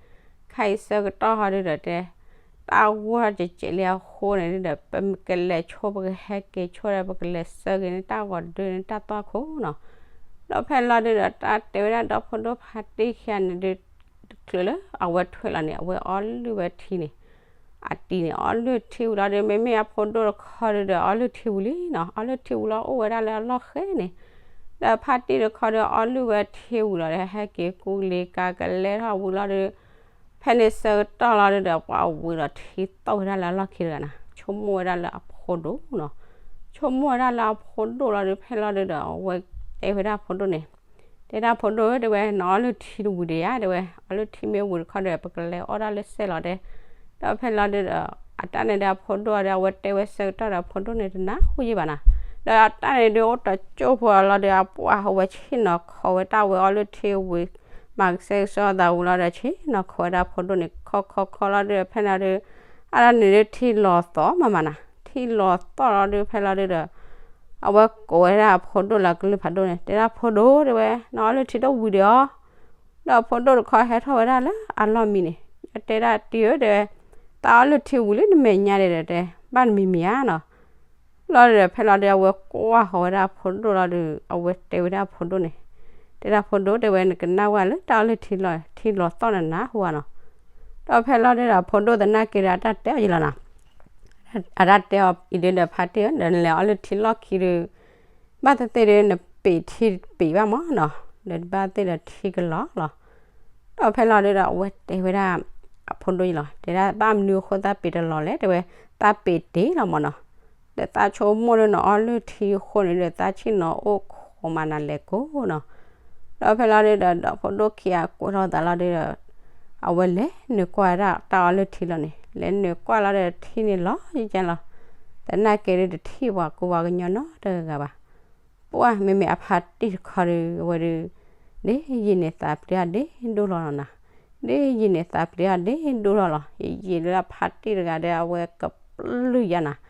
ခဲအံၤဆၢကတီၢ်ဟီဒုးဒီးတဲ တၢ်ဂီၢ်တကဲးလံအဃိန့ၣ်ဒုးဒီး ပကလဲၤဆိ ပကဟဲက့ၤဆိဒီး ပကလဲၤဆၢက့ၤန့ၢ်တၢ်ဂီၤဒုးန့ၢ်တၢ်သွၣ်ခိၣ်နီၤ. ဒီးဖဲလီၤဒုးဒီး တၢ်တဲဝဲဒၣ်ဒီဖိဒိၣ်ဖါတံၢ်ခံဂၤန့ၣ်ဒုး တချုးလၢအဝဲထွဲလီၤန့ၣ် အဝဲအီလုၢ်ဝဲထံန့ၣ် အတံၤန့ၣ် အီလုၢ်ထံဝံၤလီၤဒုး မ့မ့ၢ်အဖိဒိၣ်တခီဒုးဒီး အီလုၢ်ထံဝံၤလံနီၤ. အီလုၢ်ထံဝံၤလီၤ အိၣ်ဝဲဒၣ်လၢအလီၢ်ဃဲန့ၣ်, ဒီးဖါတံၢ်တခီဒုး အီလုၢ်ဝဲထံဝံၤလီၤဒီး ဟဲက့ၤကူကလံၤကၤကလဲထီၣ်ဝံၤလီၤဒုး ဖဲန့ၣ်ဆၢကတီၢ်လီၤဒုးဒီး ပှၤဝံၤဒီးထံသီၣ်ဝဲဒၣ်လၢအလီၢ်ခံတဂၤနီၤ, ဆိကမိၣ်ဝဲဒၣ်လၢအဖိဒိၣ်နီၤ. ဆိကမိၣ်ဝဲဒၣ်လၢအဖိဒိၣ်လီၤဒုး ဖဲလီၤဒုးဒီး အဝဲတဲဝဲဒၣ်အဖိဒိၣ်န့ၣ်, တဲဒၣ်ဖိဒိၣ်ဧၢ တဲဝဲ နအီလုၢ်ထံတဝံၤဒံးဧါ တဲဝဲ, အီလုၢ်ထံမ့ၢ်ဝံၤတခီဒီး ပကလဲၤအီၣ်ဒၣ်လၢစဲလီၤတဲ. ဒီးဖဲလီၤဒုးဒီး အတၢ်န့ၣ်ဒီးအဖိဒိၣ်ဒီး အဝဲတဲဝဲဆၢကတီၢ်ဒီး အဖိဒိၣ်န့ၣ်တနၢ်ဟူယံာ်ဘၣ်နီၤ. ဒီးအတၢ်န့ၣ်ဒုးအိၣ်တကၠိၢ်ဖိလီၤဒုး အပှၢ်ဟိဝဲဆ့ၣ်နီၤခိးဝဲတၢ်ဝဲအီလုၢ်ထံဝံၤ မၤကစဲကစီသးဝံၤလီၤဒီး ဆ့ၣ်နီၤခိးဝဲဒၣ်အဖိဒိၣ်န့ၣ် ခိးခိးခိးလီၤဒုး ဖဲန့ၣ်ဒုး အတၢ်န့ၣ်ဒုးထံလီၤသီၣ်မးမးနီၤ, ထံလီၤသီၣ်လီၤဒုး ဖဲလီၤဒုးဒီး အဝဲကိးဝဲဒၣ်အဖိဒိၣ်လၢကလုၢ်ဖးဒိၣ်န့ၣ် တဲဒၣ်ဖိဒိၣ် တဲဝဲ နအီလုၢ်ထံတဝံၤဒံးဧါ. ဒီးအဖိဒိၣ်တခီဟဲထီၣ်ဝဲဒၣ်လၢအလီၢ်မံန့ၣ် တဲဒၣ်တံၤဧၢ တဲဝဲ, သးအီလုၢ်ထံဝံၤလံ နမဲာ်ညါဒံးဒီးတဲ ဘၣ်နမံၤမံၤဧါနီၤ. လီၤဒုးဒီး ဖဲလီၤဒုးအဝဲကွၢ်ဃီၤဝဲဒၣ်အဖိဒိၣ်လီၤဒုး အဝဲတဲဝဲဒၣ်အဖိဒိၣ်န့ၣ်, တဲဒၣ်ဖိဒိၣ် တဲဝဲ နကနၣ်ဝဲလၢတၢ်အီလုၢ်ထံလီၤ ထံလီၤသီၣ်န့ၣ်နၢ်ဟူဧါနီၤ. ဒီးဖဲလီၤဒုးဒီး အဖိဒိၣ်သနာ်က့ဒီး အတၢ်တဲအီၤယံာ်လီၤနီၤ. အတၢ်တဲအီၤအံၤဒုးဒီး ဖါတံၢ်ဧၢ ဒီးနလဲၤအီလုၢ်ထံလီၢ်ခံဒုး ဘၣ်သ့ၣ်သ့ၣ်ဒုး နပ့ၤထံပ့ၤဘၣ်မးနီၤ, ဒီးဘၣ်သ့ၣ်ဒီးထံကလီၤလီၤ. ဒီးဖဲလီၤဒုးဒီး အဝဲတဲဝဲဒၣ် အဖိဒိၣ်အံၤလီၤ, တဲဒၣ်ဘၣ်မနုၤအဃိသးပ့ၤတလီၤလဲၣ် တဲဝဲ, သးပ့ၤတ့ၢ်လီၤမးနီၤ. ဒီးသးဆိကမိၣ်ဒုး နအီလုၢ်ထံအဃိန့ၣ်ဒီး သးဆ့ၣ်နီၤအိၣ်ခိးမးနၤလဲၤကိးနီၤ. ဒီးဖဲလီၤဒုးဒီး ဒီးဖိဒိၣ်ခံဂၤကွဲးထီၣ်သးလီၤဒုးဒီး အဝဲလဲၤနုာ်ကွၢ်ဝဲဒၣ်တၢ်အီလုၢ်ထံလီၤန့ၣ်, လဲၤနုာ်ကွၢ်လီၤဒီး ထံၣ်န့ၣ်လီၤယကဲလီၤ. သနာ်က့ဒုး တထံၣ်ပှၤကူပှၤကညီနီတဂၤဘၣ်. ပှၢ် မ့မ့ၢ်အဖါတံၢ်တခီဒုး အဝဲဒုး ဒ်ယံာ်န့ၢ်သးပျံၤအီၤဒ့ဒိၣ်လီၤနီၤ, ဒ်ယံာ်န့ၢ်သးပျံၤအီၤဒ့ဒိၣ်လီၤလီၤ. ယံာ်လၢအဖါတံၢ်တဂၤဒီး အဝဲကပျုၢ်ယါနီၤ.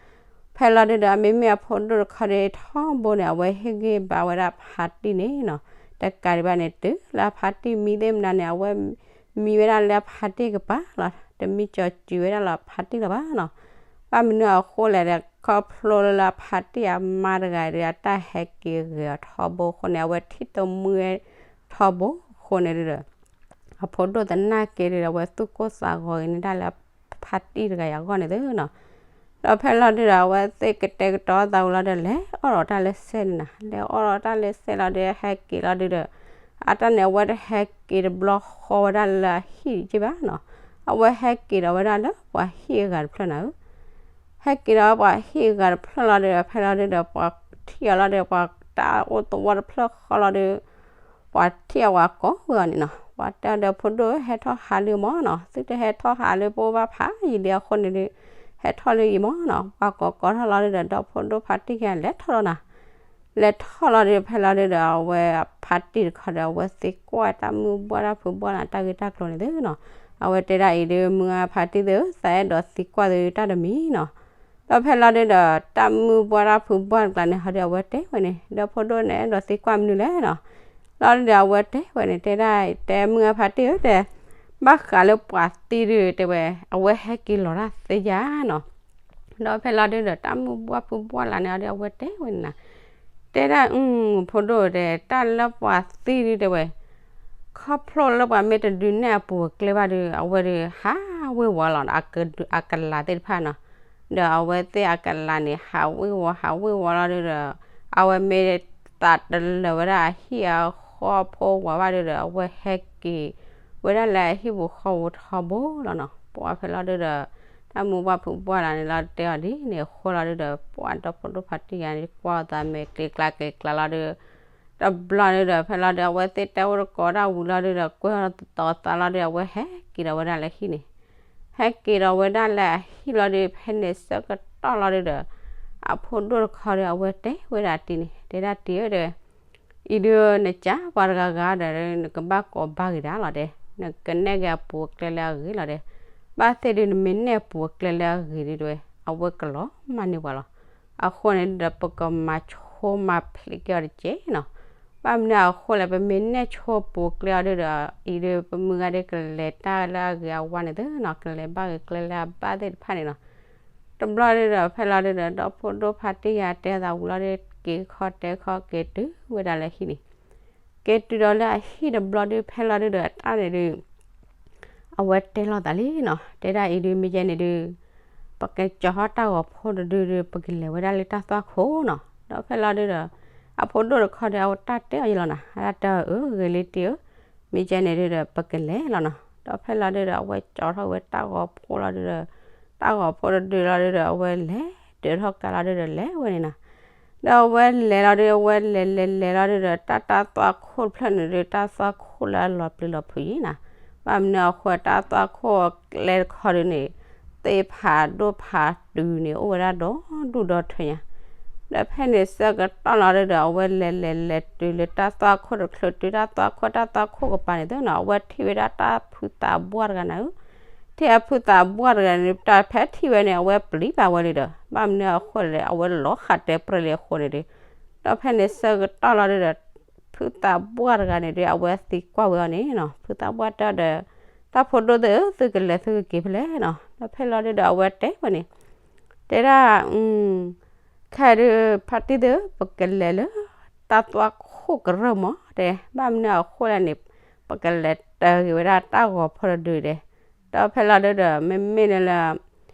ဖဲလီၤဒုးဒီး မ့မ့ၢ်အဖိဒိၣ်တခီဒုး ထီဘိန့ၣ် အဝဲဟ့ၣ်ဂံၢ်ဘါဝဲဒၣ်ဖါတံၢ်န့ၣ်နီၤ. တကးဒံးဘၣ်န့ၣ် တုၤလၢအဖါတံၢ်မံသ့ၣ်မနုၤန့ၣ် အဝဲမံဝဲဒၣ်လၢအဖါတံၢ်ကပၤလီၤ. တမံကၠီၤစုၤဝဲဒၣ်လၢအဖါတံၢ်လၢၤဘၣ်နီၤ. ဘၣ်မနုၤအဃိလဲၣ်ဒီး ခီဖျိလၢအဖါတံၢ်အမါတဂၤဒီး အတၢ်ဟဲက့ၤဂ့ၤအီၤထီဘိအဃိန့ၣ် အဝဲထံၣ်တမှံဝဲထီဘိအဃိန့ၣ်ဒုးဒီး အဖိဒိၣ်သနာ်က့ဒုးဒီး အဝဲသူၣ်ကိၢ်သးဂီၤဂ့ၤန့ၢ်ဒၣ်လၢဖါတံၢ်တဂၤအံၤအဂီၢ်န့ၣ်သုနီၤ. ဒီးဖဲလီၤဒုးဒီး အဝဲသ့ၣ်ကတဲာ်ကတီၤသးဝံၤလီၤဒီး လဲၤအီၣ်ဒီးတၢ်လၢစဲန့ၣ်နီၤ, လဲၤအီၣ်ဒီးတၢ်လၢစဲလီၤဒီး ဟဲက့ၤလီၤဒုးဒီး အတၢ်န့ၣ် အဝဲတဟဲက့ၤတဘျီဃီဝဲဒၣ်လၢအဟံၣ်က့ဘၣ်နီၤ, အဝဲဟဲက့ၤဒီးဝဲဒၣ်လၢပှၤဟံၣ်အဂၤတဖျၢၣ်နၤဧၢ. ဟဲက့ၤဒီးပှၤဟံၣ်အဂၤတဖျၢၣ်လီၤဒုးဒီး ဖဲလီၤဒုးဒီး ပှၤထံၣ်အီၤလီၤဒီး ပှၤတၢ်အိၣ်သဝီတဖျၢၣ်ဃီလီၤဒုး ပှၤထံၣ်အီၤပှၤကိးဝဲအီၤန့ၣ်နီၤ, ပှၤတဲအီၤဒီးဖိဒိၣ်ဧၢ ဟဲထီၣ်ဟးလၢမၢ်နီၤ, သုတဟဲထီၣ်ဟးလၢပအိၣ်ဘၣ်ဖးယံာ်လံအဃိန့ၣ်ဒုး ဟဲထီၣ်လၢယံာ်မၢ်နီၤ, ပှၤကိးကိးထီၣ်လီၤဒုးဒီး ဒီဖိဒိၣ်ဖါတံၢ်ခံဂၤလဲၤထီၣ်လီၤနီၤ. လဲၤထီၣ်လီၤဒုး ဖဲလီၤဒုးဒီး အဝဲဖါတံၢ်တခီဒီး အဝဲသံကွၢ်တၢ်မုၢ်ဘှၢ်တၢ်ဖုးဘှၢ်လၢ်တၢ်ဂ့ၢ်တၢ်ကျိၤန့ၣ်သုနီၤ, အဝဲတဲဒၣ်အံၤဒုး မုၢ်ဂၤဖါတံၢ်သုဧၢ သးအဲၣ်ဒိးသံကွၢ်သုတၢ်တမံၤနီၤ. ဒီးဖဲလီၤဒုးဒီး တၢ်မုၢ်ဘှၢ်တၢ်ဖုးဘှၢ်တကျါန့ၣ် ဟီဒုးအဝဲတဲဝဲန့ၣ် ဒီဖိဒိၣ်န့ၣ် အဲၣ်ဒိးသံကွၢ်မနုၤလဲၣ်နီၤ. လီၤဒုးဒီးအဝဲတဲဝဲန့ၣ် တဲဒၣ် တဲမုၢ်ဂၤဖါတံၢ်ဧၢ တဲ ဘၣ်ဃးလၢပှၤသံဒုး တဲဝဲ အဝဲဟဲက့ၤလီၤတၢ်သ့ယါနီၤ. ဒီးဖဲလီၤဒုးဒီး တၢ်မုၢ်ဘှၢ်ဖုးဘှၢ်လၢ်န့ၣ် ဟီဒုးအဝဲတဲဝဲန့ၣ်နီၤ, တဲဒၣ် ဖိဒိၣ်တဲ တၢ်လၢပှၤသံဒုး တဲဝဲ ခီဖျိလၢပှၤမ့ၢ်တဒုးနဲၣ်အပူၤအကျဲဘၣ်ဒီး အဝဲဒီးဟးဝ့ၤဝီၤလီၤ အကလးသ့ၣ်တဖၣ်နီၤ. ဒီးအဝဲသ့ၣ်အကလးန့ၣ် ဟးဝ့ၤဝီၤ ဟးဝ့ၤဝီၤလီၤဒုးဒီး အဝဲမ့ၢ်သးတလၢာ်ဝဲဒၣ်အဟံၣ်အဃီဖိဝၤဘၣ်ဒုးဒီး အဝဲဟဲက့ၤ ပၢဝဲဒၣ်လၢအဟံၣ်ပူၤဃီပူၤထီဘိလီၤနီၤ. ပှၤဖဲလီၤဒုဒီး တၢ်မုၢ်ပှၢ်ဖုပှၢ်လၢန့ၣ်လီၤ တဲအီၤဒ်န့ၣ်အဃိလီၤဒုဒီး ပှၤဒီဖိဒိၣ်ဖါတံၢ်ယၤန့ၣ် ကွၢ်အသးမဲာ်ကျ့ကျါကျ့ကျါလီၤဒု တဘျီဒုဒီး ဖဲလီၤဒု အဝဲသ့ၣ်တဲအိၣ်တကိးတၢ်ဝံၤလီၤဒုဒီး ကွဲအီၤတတီၤသးလီၤဒု အဝဲဟဲက့ၤဒီးဝဲဒၣ်လၢဟံၣ်န့ၣ် ဟဲက့ၤဒီးဝဲဒၣ်လၢအဟံၣ်လီၤဒု ဖဲန့ၣ်ဆၢကတီၢ်လီၤဒုဒီး အဖိဒိၣ်တခီဒီး အဝဲတဲဝဲဒၣ်တံၢ်န့ၣ် တဲဒၣ်တံၢ်ဧၢဒီး အံၤဒု နကပှၤတဂၤဂၤဒီး နကဘၣ်ကိးဘၣ်ဂ့ၤဒၣ်လီၤဒဲး နကနဲၣ်က့ၤအပူၤအကျဲလၢအဂ့ၤလီၤဒဲး ဘၣ်သ့ၣ်ဒု နမ့ၢ်နဲၣ်အပူၤအကျဲလၢအဂ့ၤဒုဒီး အဝဲကလီၤမၢ်န့ၢ်ပှၤလီၤ. အဃိန့ၣ်ဒီး ပကမၤဆိမၤဖျိးက့ၤအီၤတက့ၢ်နီၤ. ဘၣ်မနုၤအဃိလဲၣ် ပမ့ၢ်နဲၣ်ဆိပူၤကျဲအီၤဒုဒီး အံၤဒု ပမုၢ်ဂၤဒုကလဲၤတၢ်လၢအဂ့ၤအဝါန့ၣ်သ့နီၤ ကလဲၤဘၣ်ဂ့ၤကျဲလၢအဘၣ်သ့ၣ်တဖၣ်န့ၣ်နီၤ. တဘျီဒုဒီး ဖဲလီၤဒုဒီး ဒီဖိဒိၣ်ဖါတံၢ်ယၤတဲသးဝံၤလီၤဒု က့ၤခီတဲခီက့ၤတုၤဝဲဒၣ်လၢဟံၣ်န့ၣ် က့ၤတုၤဒီးလၢအဟံၣ်တဘျီဒု ဖဲလီၤဒုဒီး အတၢ်န့ၣ်ဒု အဝဲတဲလိာ်သးလံနီၤ တဲဒၣ်အံၤဒု မ့ၢ်ယဲန့ၣ်ဒု ပကကၠီၤထီၣ်တၢ်ဂီၤဖိတဒုဒု ပကလဲၤဝဲဒၣ်လၢတၢ်သွၣ်ခိၣ်နီၤ. ဒီးဖဲလီၤဒုဒီး အဖိဒိၣ်တခီဒီး အဝဲတၢ်တဲအီၤယလီၤနီၤ အတၢ်တဲအီၤ အၢ ဂ့ၤလံတံၢ်ဧၢ မ့ၢ်ယဲန့ၣ်ဒုဒီး ပကလဲၤလီၤနီၤ. ဒီးဖဲလီၤဒုဒီး အဝဲကၠီၤထီၣ်ဝဲတၢ်ဂီၤဖိလီၤဒုဒီး တၢ်ဂီၤဖိတဒုလီၤဒုဒီး အဝဲလဲၤတုၤထီၣ်ကါလီၤဒုဒီး လဲၤဝဲန့ၣ်နီၤ. ဒီးအဝဲလဲၤလီၤဒု အဝဲလဲၤလဲၤလဲၤလီၤဒုဒီး တၢ်တၢ်သွၣ်ခိၣ်တဖျၢၣ်န့ၣ်ဒု တၢ်သွၣ်ခိၣ်လၢအလီၤပျံၤလီၤဖုးယံၤနီၤ. ဘၣ်မနုၤအဃိ တၢ်သွၣ်ခိၣ်အကျဲတခီဒုန့ၣ် သ့ၣ်ဖးဒိၣ်ဖးတုၤန့ၣ် အိၣ်ဝဲဒၣ်ဒီဒူၣ်ဒီထၢညါ ဒီးဖဲန့ၣ်ဆၢကတီၢ်လီၤဒုဒီး အဝဲလဲၤလဲၤလဲၤတုၤလၢတၢ်သွၣ်ခိၣ်တချုးတုၤတၢ်သွၣ်ခိၣ် တၢ်သွၣ်ခိၣ်ကပၤန့ၣ်သ့နီၤ အဝဲထံၣ်ဝဲဒၣ်တၢ်ဖုသးဘှၢ်တဂၤနၤဧၢ ထံၣ်အဖုသးဘှၢ်တဂၤန့ၣ် တၢ်ဖဲထံၣ်ဝဲန့ၣ် အဝဲပျံၤဘၣ်ဝဲလံဒီး ဘၣ်မနုၤအဃိလဲၣ် အဝဲလီၤဃးတဲပြဲၢ်လံအဃိန့ၣ်ဒု ဒီးဖဲန့ၣ်ဆၢကတီၢ်လီၤဒုဒီး ဖုသးဘှၢ်တဂၤန့ၣ်ဒု အဝဲသံကွၢ်ဝဲအီၤန့ၣ်နီၤ ဖုသးဘှၢ်တဲဒီး တၢ်ဖိဒိၣ်သ့ၣ်ဧၢ သုကလဲၤသုကက့ၤဖဲလဲၣ်နီၤ. ဒီးဖဲလီၤဒုဒီး အဝဲတဲဝဲန့ၣ် တဲဒၣ် ခဲအံၤဒု ဖါတံၢ်သ့ၣ်ဧၢ ပကလဲၤလၢ တၢ်သွၣ်ခိၣ်ကရၢၢ်မး တဲ ဘၣ်မနုၤအဃိလဲၣ်န့ၣ် ပကလဲၤတၢၤက့ၤဝဲဒၣ်တၢ်ဂီၤဖိတဒုဒဲး ဒီးဖဲလီၤဒုဒီး မ့မ့ၢ်လၢ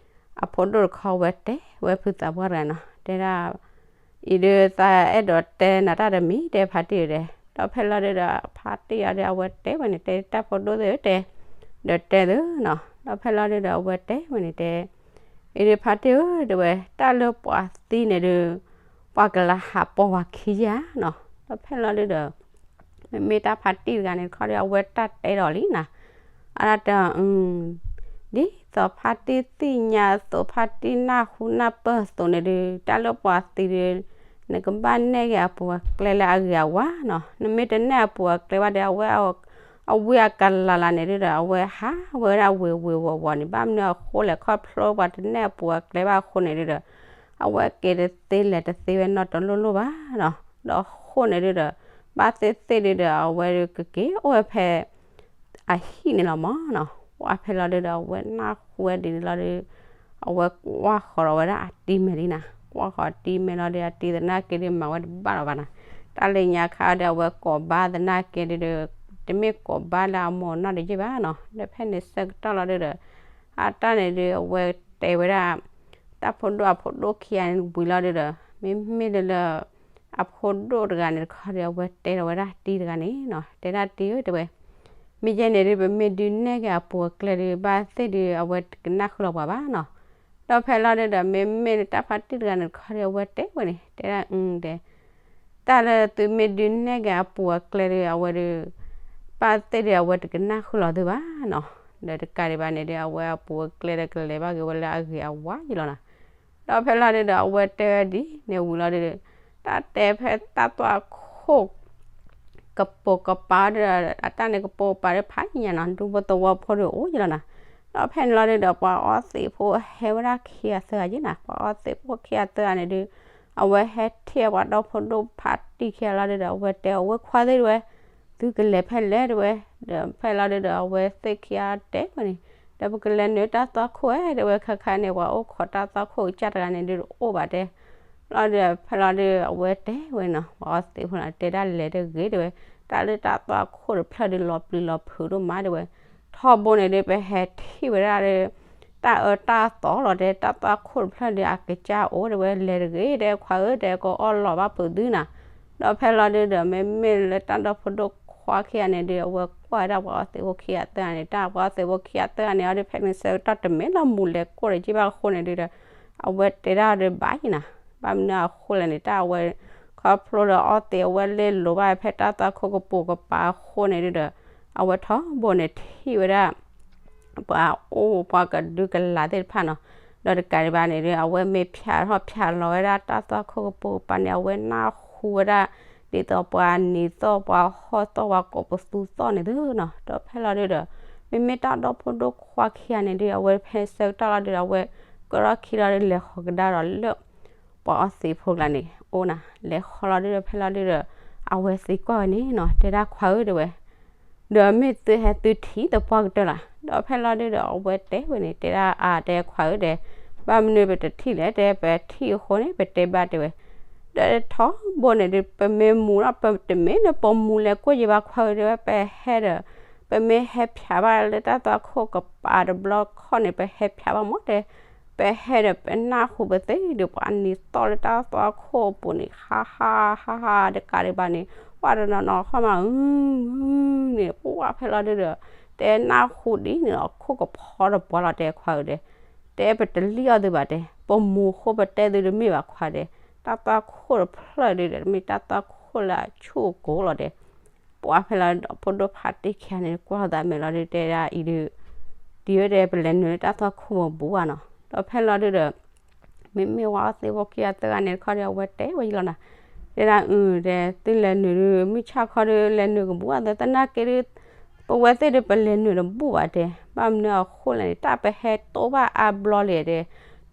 အဖိဒိၣ်တခီဝဲတဲဝဲဖုသးဘှၢ်တဂၤနီၤ တဲဒၣ် အံၤဒု သးအဲၣ်ဒိးတဲနၤတၢ်တမံၤ တဲဖါတံၢ်ဧၢဒဲး ဒီးဖဲလီၤဒုဒီး ဖါတံၢ်အီၤဒု အဝဲတဲဝဲန့ၣ် တဲ တၢ်ဖိဒိၣ်သ့ၣ်ဧၢတဲ ဒီးတဲသုနီၤ ဒီးဖဲလီၤဒုဒီး အဝဲတဲဝဲန့ၣ်တဲ အံၤဒု ဖါတံၢ်ဧၢ တဲဝဲ တၢ်လၢပှၤသံန့ၣ်ဒု ပှၤကလၢဟးပီၢ်ဝၤခံယၤနီၤ ဒီးဖဲလီၤဒုဒီး မ့မ့ၢ်တၢ်ဖါတံၢ်တဂၤန့ၣ်တခီဒီး အဝဲတၢ်တဲဒီးလံနီၤ အတၢ်တဲ ဒ်သိးဖါတံၢ်သ့ၣ်ညါအသိး ဖါတံၢ်နၢ်ဟူနၢ်ပၢၢ်အသိးန့ၣ်ဒု တၢ်လၢပှၤသံဒု နကဘၣ်နဲၣ်က့ၤအပူၤအကျဲလၢအဂ့ၤအဝါနီၤ နမ့ၢ်တနဲၣ်အပူၤအကျဲဘၣ်ဒီး အဝဲ အဝံအကလၤလၤန့ၣ်ဒုဒီး အဝဲဟးဝဲဒၣ်ဝ့ၤဝ့ၤဝီၤဝီၤန့ၣ် ဘၣ်မနုၤအဃိလဲၣ် ခီဖျိပှၤတနဲၣ်အပူၤအကျဲဘၣ်အဃိန့ၣ်ဒုဒီး အဝဲက့ၤတသ့လဲၤတသ့ဝဲနီတလိၣ်လိၣ်ဘၣ်နီၤ ဒီးအဃိန့ၣ်ဒုဒီး ဘၣ်သ့ၣ်သ့ၣ်ဒုဒီး အဝဲဒုကက့ၤအိၣ်ဝဲဖဲ အဟံၣ်န့ၣ်လီၤမးနီၤ ပှၤဖဲလီၤဒုဒီး အဝဲနၢ်ဟူဝဲဒ်န့ၣ်လီၤဒု အဝဲကွၢ်ဃီၤဒီးဝဲဒၣ်အတံၤမဲာ်လံနီၤ ကွၢ်ဃီၤတံၤမဲာ်လီၤဒု အတံၤသနာ်က့ဒု မၤဝဲတဘၣ်လီၤဘၣ်နီၤ တၢ်လၢညါခါဒီး အဝဲကိးဘၣ်သနာ်က့ဒုဒီး တမ့ၢ်ကိးဘၣ်လၢအမိၢ်အနီၢ်တယ့ၢ်ဘၣ်နီၤ ဒီးဖဲန့ၣ်ဆၢကတီၢ်လီၤဒုဒီး အတၢ်န့ၣ်ဒု အဝဲတဲဝဲဒၣ် တၢ်ဖိဒိၣ်အဖိဒိၣ်ခံဂၤန့ၣ်ဝံၤလီၤဒုဒီး မ့မ့ၢ်လၢလၢ အဖိဒိၣ်တဂၤန့ၣ်တခီဒီး အဝဲတဲဒီးဝဲဒၣ်တံၤတဂၤန့ၣ်နီၤ တဲဒၣ်တံၤဧၢ တဲဝဲ မ့ၢ်ယဲန့ၣ်ဒု ပမ့ၢ်ဒုးနဲၣ်က့ၤအပူၤအကျဲဒု ဘၣ်သ့ၣ်ဒု အဝဲတကနၣ်ဃုာ်လီၤပှၤဘၣ်နီၤ ဒီးဖဲလီၤဒုဒီး မ့မ့ၢ်လၢတၢ်ဖါတံၢ်တဂၤန့ၣ်တခီဒီး အဝဲတဲဝဲန့ၣ် တဲဒၣ်အုတဲ တၢ်လၢသုမ့ၢ်ဒုးနဲၣ်က့ၤအပူၤအကျဲဒု အဝဲဒု ဘၣ်သ့ၣ်ဒု အဝဲတကနၣ်ဃုာ်လီၤသုဘၣ်နီၤ ဒီးတကးဒံးဘၣ်န့ၣ်ဒု အဝဲအပူၤအကျဲဒီးကလဲၤဘၣ်က့ၤဝဲလၢအဂ့ၤအဝါယံၤလီၤနီၤ ဒီးဖဲလီၤဒုဒီး အဝဲတဲဝဲဒ်န့ၣ်ဝံၤလီၤဒုဒီး တၢ်တဲဖဲတၢ်သွၣ်ခိၣ် ကပိာ်ကပၤဒီး အတၢ်န့ၣ်ကပိာ်ကပၤဒီးဖးယံာ်ညါနီၤ ဒူဖိသဝီဖိဒီးအိၣ်ယံၤလီၤနီၤ ဒီးဖဲန့ၣ်လီၤဒုဒီး ပှၤအီသံးဖိဟဲဝဲဒၣ်ခံဂၤသၢဂၤယံၤနီၤ ပှၤအီသံးဖိခံဂၤသၢဂၤန့ၣ်ဒု အဝဲဟဲထံၣ်ပှၤဒီဖိဒိၣ်ဖါတံၢ်ခံဂၤလီၤဒုဒီး အဝဲတဲအဝဲခွါသ့ၣ်တဲဝဲ သုကလဲၤဖဲလဲၣ်တဲဝဲ ဒီးဖဲလီၤဒုဒီး အဝဲသ့ၣ်ခံဂၤတဲဝဲန့ၣ် ဒီးပကလဲၤနုာ်တၢ်သွၣ်ခိၣ်ဝဲတဲဝဲ ခဲခါန့ၣ် ပှၤအိၣ်ခိးတၢ်သွၣ်ခိၣ်ကစၢ်တဂၤန့ၣ်ဒုတအိၣ်ဘၣ်တဲ လီၤဒုဒီး ဖဲလီၤဒုဒီး အဝဲတဲဝဲနီၤ ပှၤအီသံးဖိန့ၣ် တဲဒၣ်လဲၤတဂ့ၤတဲဝဲ တၢ်လၢတၢ်သွၣ်ခိၣ်တဖျၢၣ်ဒုလီၤပျံၤလီၤဖုးဒိၣ်မးတဲဝဲ ထီဘိန့ၣ်ဒု ပဟဲထံၣ်ဝဲဒၣ်ဒီး တၢ်အၢတၢ်သီလီၤတဲ တၢ်သွၣ်ခိၣ်တဖျၢၣ်ဒု အကစၢ်အိၣ်တဲဝဲ လဲၤတဂ့ၤတဲခွါဧၢ တဲကအီၣ်လီၤဘၣ်ဖုးသုနီၤ ဒီးဖဲလီၤဒုဒီး မ့မ့ၢ်လၢတၢ်ဒီဖိဒိၣ် ပှၤဒီဖိဒိၣ်ခွါခံဂၤန့ၣ်ဒုး အဝဲကွၢ်ဝဲဒၣ်ပှၤအီသံးဖိခံဂၤသၢဂၤန့ၣ် တၢ်ပှၤအီသံးဖိခံဂၤသၢဂၤန့ၣ် အီၤဒုး ဖဲန့ၣ်ဆၢကတီၢ်တမ့ၢ်လၢမူၤလဲၤကိၢ်ဒီးယ့ၢ်ဘၣ်အဃိန့ၣ်ဒုးဒီး အဝဲတဲဒၣ်ဒီး ဘၣ်ယံၤနၤ, ဘၣ်မနုၤအဃိလဲၣ်န့ၣ် တၢ်အဝဲ ခီဖျိဒီးအီသံးအဝဲလဲၤလိၤဘၣ်ဖဲတၢ်သွၣ်ခိၣ်ကပိာ်ကပၤအဃိန့ၣ်ဒုးဒီး အဝဲထီဘိန့ၣ်ထံၣ်ဝဲဒၣ် ပှၤအိၣ်ပှၤကဒုကလၤသ့ၣ်တဖၣ်နီၤ, ဒီးတကးဒံးဘၣ်န့ၣ်ဒီး အဝဲမ့ၢ်ဖၠးထီၣ်ဖၠးလီၤဝဲဒၣ်တၢ်သွၣ်ခိၣ်ကပိာ်ကပၤန့ၣ် အဝဲနၢ်ဟူဝဲဒၣ် ဒ်သိးပှၤနံၤသီၣ် ပှၤဟီၣ်သီၣ် ပှၤကိးပသူသီၣ်န့ၣ်သုနီၤ, ဒီးဖဲလီၤဒုးဒီး မ့မ့ၢ်တၢ်ဒီဖိဒိၣ်ခွါခံဂၤန့ၣ်ဒုး အဝဲဖဲဆၢကတီၢ်လီၤဒုးဒီး အဝဲကရီၣ်ခံလီၤဒုး လဲၤဃီၤကဒါဒီးလၢ ပှၤအီသံးဖိကျါန့ၣ် အိၣ်နၤ, လဲၤဃီၤလီၤဒုးဒီး ဖဲလီၤဒုးဒီး အဝဲသံကွၢ်ဝဲန့ၣ်နီၤ, တဲဒၣ်ခွါဧၢ တဲဝဲ ဒီးမ့ၢ်သုဟဲသုထံၣ်သပှၢ်ကတၢၢ်လီၤ. ဒီးဖဲလီၤဒုးဒီး အဝဲတဲဝဲန့ၣ် တဲဒၣ်အါ တဲခွါဧၢ တဲ, ဘၣ်မနုၤပတထံၣ်လဲၣ် တဲ ပထံၣ်အဃိန့ၣ် ပတဲဘၣ် တဲဝဲ, ဒီးထီဘိန့ၣ်ဒုး ပမ့ၢ်မူၤဒီး ပတမ့ၢ်လၢပမူၤလဲၤကိၢ်ယံၤဘၣ်ခွါဧၢ တဲဝဲ, ပဟဲဒီး ပမ့ၢ်ဟဲဖၠးဘၣ်လၢတၢ်သွၣ်ခိၣ်ကပၤတဘျီခီၣ်န့ၣ် ပဟဲဖၠးဘၣ်မး တဲ ပဟဲဒီးပနၢ်ဟူပသ့ၣ်ဒီး ပှၤနံၤသီၣ်လၢတၢ်သွၣ်ခိၣ်အပူၤန့ၣ် ဟါဟါဟါဟါ တကးဒံးဘၣ်န့ၣ် ပှၤတနီၤနီၤဃီမး အုန့ၣ် ပှၤဖဲလီၤဒုးဒီး တဲနၢ်ဟူဒ်န့ၣ်လီၤ ခိၣ်ကဖီတပှၢ်လီၤ တဲခွါဧၢ တဲ, တဲပတလံၣ်အီၣ်သုဘၣ် တဲ ပမူၤဃိပတဲသုတမ့ၢ်ဘၣ်ခွါ တဲ, တၢ်သွၣ်ခိၣ်တဖျၢၣ်ဒုးဒီး တမ့ၢ်တၢ်သွၣ်ခိၣ်လၢအဆူၣ်အကိၤလီၤ တဲ ပှၤဖဲလီၤဒီး ဖိဒိၣ်ဖးတံၢ်ခံဂၤန့ၣ် ကွၢ်သးမဲာ်လီၤဒုး တဲဒၣ်အံၤဒုး ဒ်ဝဲတဲ ပလဲၤနုာ်လၢတၢ်သွၣ်ခိၣ်ပူၤဘၣ်နီၤ, ဒီးဖဲလီၤဒုးဒီး မ့မ့ၢ်ဝဲအီသံးဖိခံဂၤသၢဂၤန့ၣ်တခီဒီး အဝဲတဲဝဲယလီၤနၤ, တဲဒၣ်အု တဲ သုလဲၤနုာ်ဒုး မုၢ်ဆၣ်ခီဒုး လဲၤနုာ်ကဘူၣ်ဘၣ်သနာ်က့ဒုး ပဝဲသ့ၣ်ဒုး ပလဲၤနုာ်တဘူၣ်ဘၣ်တဲ, ဘၣ်မနုၤအဃိလဲၣ်န့ၣ် တၢ်ပဟဲတိၢ်ဘၣ်အါဘျီလံတဲ,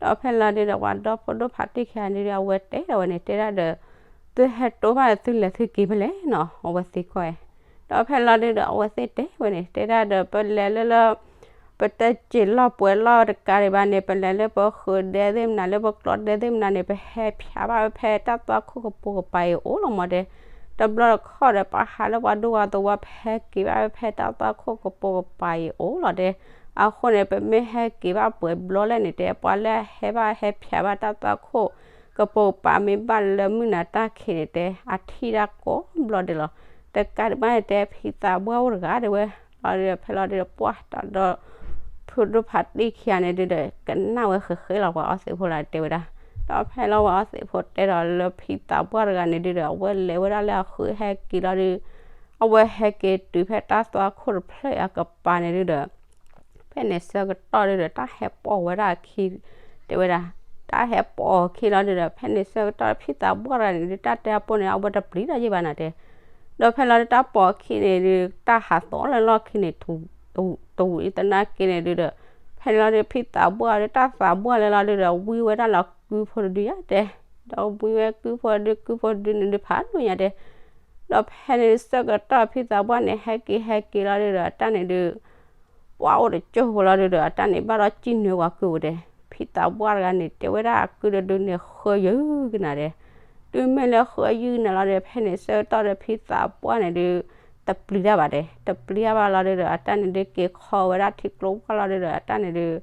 ဒီးဖဲလီၤဒုးဒီး ပှၤဒီဖိဒိၣ်ဖးတံၢ်ခံဂၤန့ၣ်ဒုး အဝဲတဲဒီးဝဲန့ၣ် တဲဒၣ်ဒီး သုဟဲတိၢ်ဘၣ်သုလဲၤသုက့ၤဖဲလဲၣ်နီၤ အဝဲသံကွၢ်ဝဲ, ဒီးဖဲလီၤဒုးဒီး အဝဲသ့ၣ်တဲဝဲန့ၣ် တဲဒၣ်ဒီး ပလဲၤလၢလၢ ပတစ့ၤလီၢ်ပှဲၤလီၢ်တကးဒံးဘၣ်န့ၣ် ပလဲၤလၢပဃုာ်ဒဲသ့ၣ်မနုၤ လၢပကျီဒဲသ့ၣ်မနုၤန့ၣ် ပဟဲဖၠးဘၣ်ဝဲဖဲတၢ်သွၣ်ခိၣ်ကပိာ်ကပၤအံၤအိၣ်လီၤမးတဲ, တဘျီတခီၣ်ဒီး ပဟးလၢပှၤဒိၣ်ဝၤသဝီ ပဟဲက့ၤဘၣ်ဝဲဖဲတၢ်သွၣ်ခိၣ်ကပိာ်ကပၤအံၤအိၣ်လီၤတဲ, အဃိန့ၣ် ပမ့ၢ်ဟဲက့ၤဘၣ်ပှဲၤဘျီလဲၣ်န့ၣ်တဲ ပှၤလၢအဟဲဘၣ်ဟဲဖၠးဘၣ်တၢ်သွၣ်ခိၣ်ကပိာ်ကပၤမ့ၢ်ဘၣ်လၢမုၢ်နၤတၢ်ခံးန့ၣ်တဲ အထံၣ်ဒၣ်ကိးဘျီဒဲးလီၤ, တကးဒံးဘၣ်န့ၣ်တဲ ဖံသးပှၢ်အိၣ်တဂၤတဲဝဲ, လီၤဒုးဒီး ဖဲလီၤဒုးဒီး ပှၢ်တၢ်ဒီး ဖိဒိၣ်ဖးတံၢ်ခံဂၤန့ၣ်ဒုးဒီး ကနၣ်ဝဲဃဲးဃဲးလီၤ ပှၤအီသံးဖိလၢတဲဝဲဒၣ်, ဒီးဖဲလီၤပှၤအီသံးဖိတဲဒီးလၢဖံသးပှၢ်တဂၤန့ၣ်ဒုးဒီး အဝဲလဲၤဝဲဒၣ်လၢအဃုဟဲက့ၤလီၤဒုး, အဝဲဟဲက့ၤတုၤဖဲတၢ်သွၣ်ခိၣ်တဖျၢၣ်အကပၤန့ၣ်ဒုးဒီး ဖဲန့ၣ်ဆၢကတီၢ်ဒုးဒီး တၢ်ဟဲပိာ်ဝဲဒၣ်အခံ တဲဝဲဒၣ်, တၢ်ဟဲပိာ်အခံလီၤဒုးဒီး ဖဲန့ၣ်ဆၢကတီၢ်ဖံသးပှၢ်တဂၤန့ၣ်ဒုး တၢ်တဲအပိၢ်န့ၣ် အဝဲတပျံၤတၢ်ယံာ်ဘၣ်နၤတဲ, ဒီးဖဲလီၤဒုးတၢ်ပိာ်အခံန့ၣ်ဒုး တၢ်ဟးသီလၢလီၢ်ခံန့ၣ် တဝံၤသနာ်က့န့ၣ်ဒုးဒီး ဖဲန့ၣ်လီၤဒုး ဖံသးပှၢ်ဒုး တၢ်သးပှၢ်လၢလီၤဒုးဒီး ဝံဝဲဒၣ်လီၤကုဖိတဒုယါတဲ, ဒီးဝံဝဲကုဖိဒု ကုဖိတဒုန့ၣ်ဒုး ဖးဒိၣ်ညါတဲ, ဒီးဖဲန့ၣ်ဆၢကတီၢ်ဖံသးပှၢ်န့ၣ် ဟဲက့ၤဟဲက့ၤလီၤဒုးဒီး အတၢ်န့ၣ်ဒုး ပှၤအိၣ်တကၠိၢ်ဖိလီၤဒုးဒီး အတၢ်န့ၣ်ဘၣ်ဒီးစံၣ်နၢၤဝဲကုဝဲတဲ, ဖံသးပှၢ်တဂၤန့ၣ် တဲဝဲဒၣ်အကုတဒုန့ၣ် ဃၢယုၢ်ကနၤတဲ, တုၤမ့ၢ်လၢဃၢယုၢ်ကနၤလီၤဒီး ဖဲန့ၣ်ဆၢကတီၢ်ဒီး ဖံသးပှၢ်န့ၣ်ဒုး တပျံၤတၢ်ဘၣ်တဲ, တပျံၤတၢ်ဘၣ်လီၤဒုးဒီး အတၢ်န့ၣ်ဒုး က့ၤခီဝဲဒၣ်ထံကျိဝၢ်လီၤဒုးဒီး အတၢ်န့ၣ်ဒုး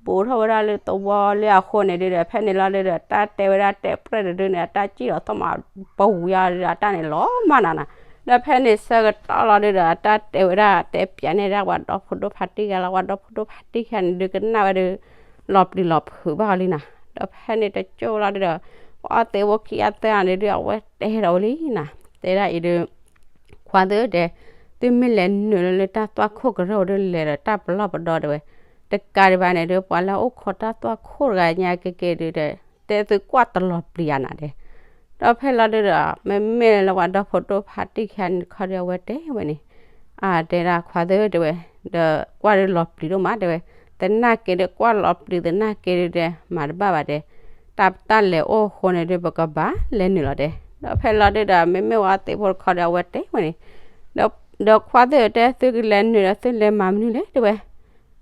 ဘူးထီၣ်ဝဲဒၣ်လၢသဝီလၢအဃိန့ၣ်ဒုးဒီး ဖဲန့ၣ်လီၤဒုးဒီး တၢ်တဲဝဲဒၣ်တဲပြဲၢ်တဒုန့ၣ် အတၢ်စံၣ်လီၤသီၣ်မး ပဝံၤယါဒုးဒီး အတၢ်န့ၣ်လီၤမၢ်နၤနၤ, ဒီးဖဲန့ၣ်ဆၢကတီၢ်လီၤဒုးဒီး အတၢ်တဲဝဲဒၣ်တဲပၠးန့ၢ်ဒၣ်ပှၤဒီဖိဒိၣ်ဖးတံၢ်ခံဂၤလီၤ, ပှၤဒီဖိဒိၣ်ဖးတံၢ်ခံဂၤန့ၣ်ဒုး ကနၣ်ဝဲဒုး လီၤပျံၤလီၤဖုးဘၣ်အီၤလံနၤ, ဒီးဖဲန့ၣ်တကၠိၢ်လီၤဒုးဒီး ပှၤအီသံးဖိခံဂၤသၢဂၤန့ၣ်ဒုး အဝဲတဲဒီးဝဲလံနၤ, တဲဒၣ်အံၤဒုး ခွါသၢတဲ, သုမ့ၢ်လဲၤနုာ်လၢလၢတၢ်သွၣ်ခိၣ်ကရၢၢ်ဒုး လဲၤဒီးတၢ်ပလီၢ်ပဒီတဲဝဲ, တကးဒံးဘၣ်န့ၣ်ဒုး ပှၤလၢအအိၣ်ခိးတၢ်သွၣ်ခိၣ်တဂၤညါက့ၤက့ၤဒုးဒီး တဲသုကွၢ်တလီၤပျံၤဧါနၤတဲ, ဒီးဖဲလီၤဒုးဒီး မ့မ့ၢ်လၢပှၤဒီဖိဒိၣ်ဖးတံၢ်ခံဂၤန့ၣ်တခီဒီး အဝဲတဲဝဲန့ၣ် အါ တဲဒၣ်ခွါသၢတဲဝဲ, ဒီးကွၢ်ဒုးလီၤပျံၤဒိၣ်မးတဲဝဲ, သနာ်က့ဒုးကွၢ်လီၤပျံၤသနာ်က့ဒုးတဲ မၤတဘၣ်ဘၣ်တဲ, တၢ်ပတၢ်လဲၤအိၣ်အဃိန့ၣ်ဒုး ပကဘၣ်လဲၤနုာ်လီၤတဲ, ဒီးဖဲလီၤဒုးဒီး မ့မ့ၢ်ဝဲအီသံးဖိတခီဒီး အဝဲတဲဝဲန့ၣ်, ဒီးခွါသၢတဲ သုကလဲၤနုာ်ဒီးသုလဲၤမၤမနုၤလဲၣ်တဲဝဲ,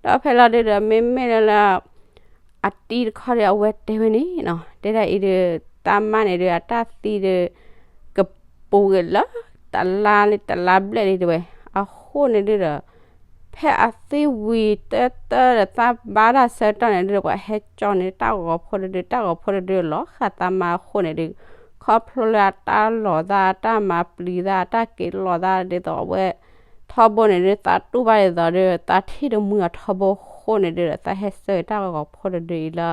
ဒီးဖဲလီၤဒုးဒီး မ့မ့ၢ်လၢလၢ အတံၤတခီဒီး အဝဲတဲဝဲန့ၣ်နီၤ, တဲဒၣ်အံၤဒုး တၢ်မါန့ၣ်ဒုး အတၢ်သံဒုး ကပူၤက့ၤလၢ တလါလံ တလါဘျဲၣ်လံတဲဝဲ, အဃိန့ၣ်ဒုးဒီး ဖဲအသံဝံၤတၢတၢတသးဘါတၢ်ဆၢကတီၢ်န့ၣ်ဒုး ပှၤဟဲကၠီန့ၣ် တၢ်ဂီၤဖိတဒု တၢ်ဂီၤဖိတဒု လီၤဃာ်သးမါအဃိန့ၣ်ဒုး, ခ ခီဖျိလၢအတၢ်လီၤသး အတၢ်မၤပျံၤသး အတၢ်က့ၤလီၤသးဒ်သိးအဝဲ ထီဘိန့ၣ်ဒုး သးတူၢ်ဘၣ်ဒ်သိးဒီး သးထံၣ်တမှံအီၤထီဘိအဃိန့ၣ်ဒုးဒီး သးဟဲဆၢက့ၤတၢ်ဂီၤဖိတဒုအံၤလၢ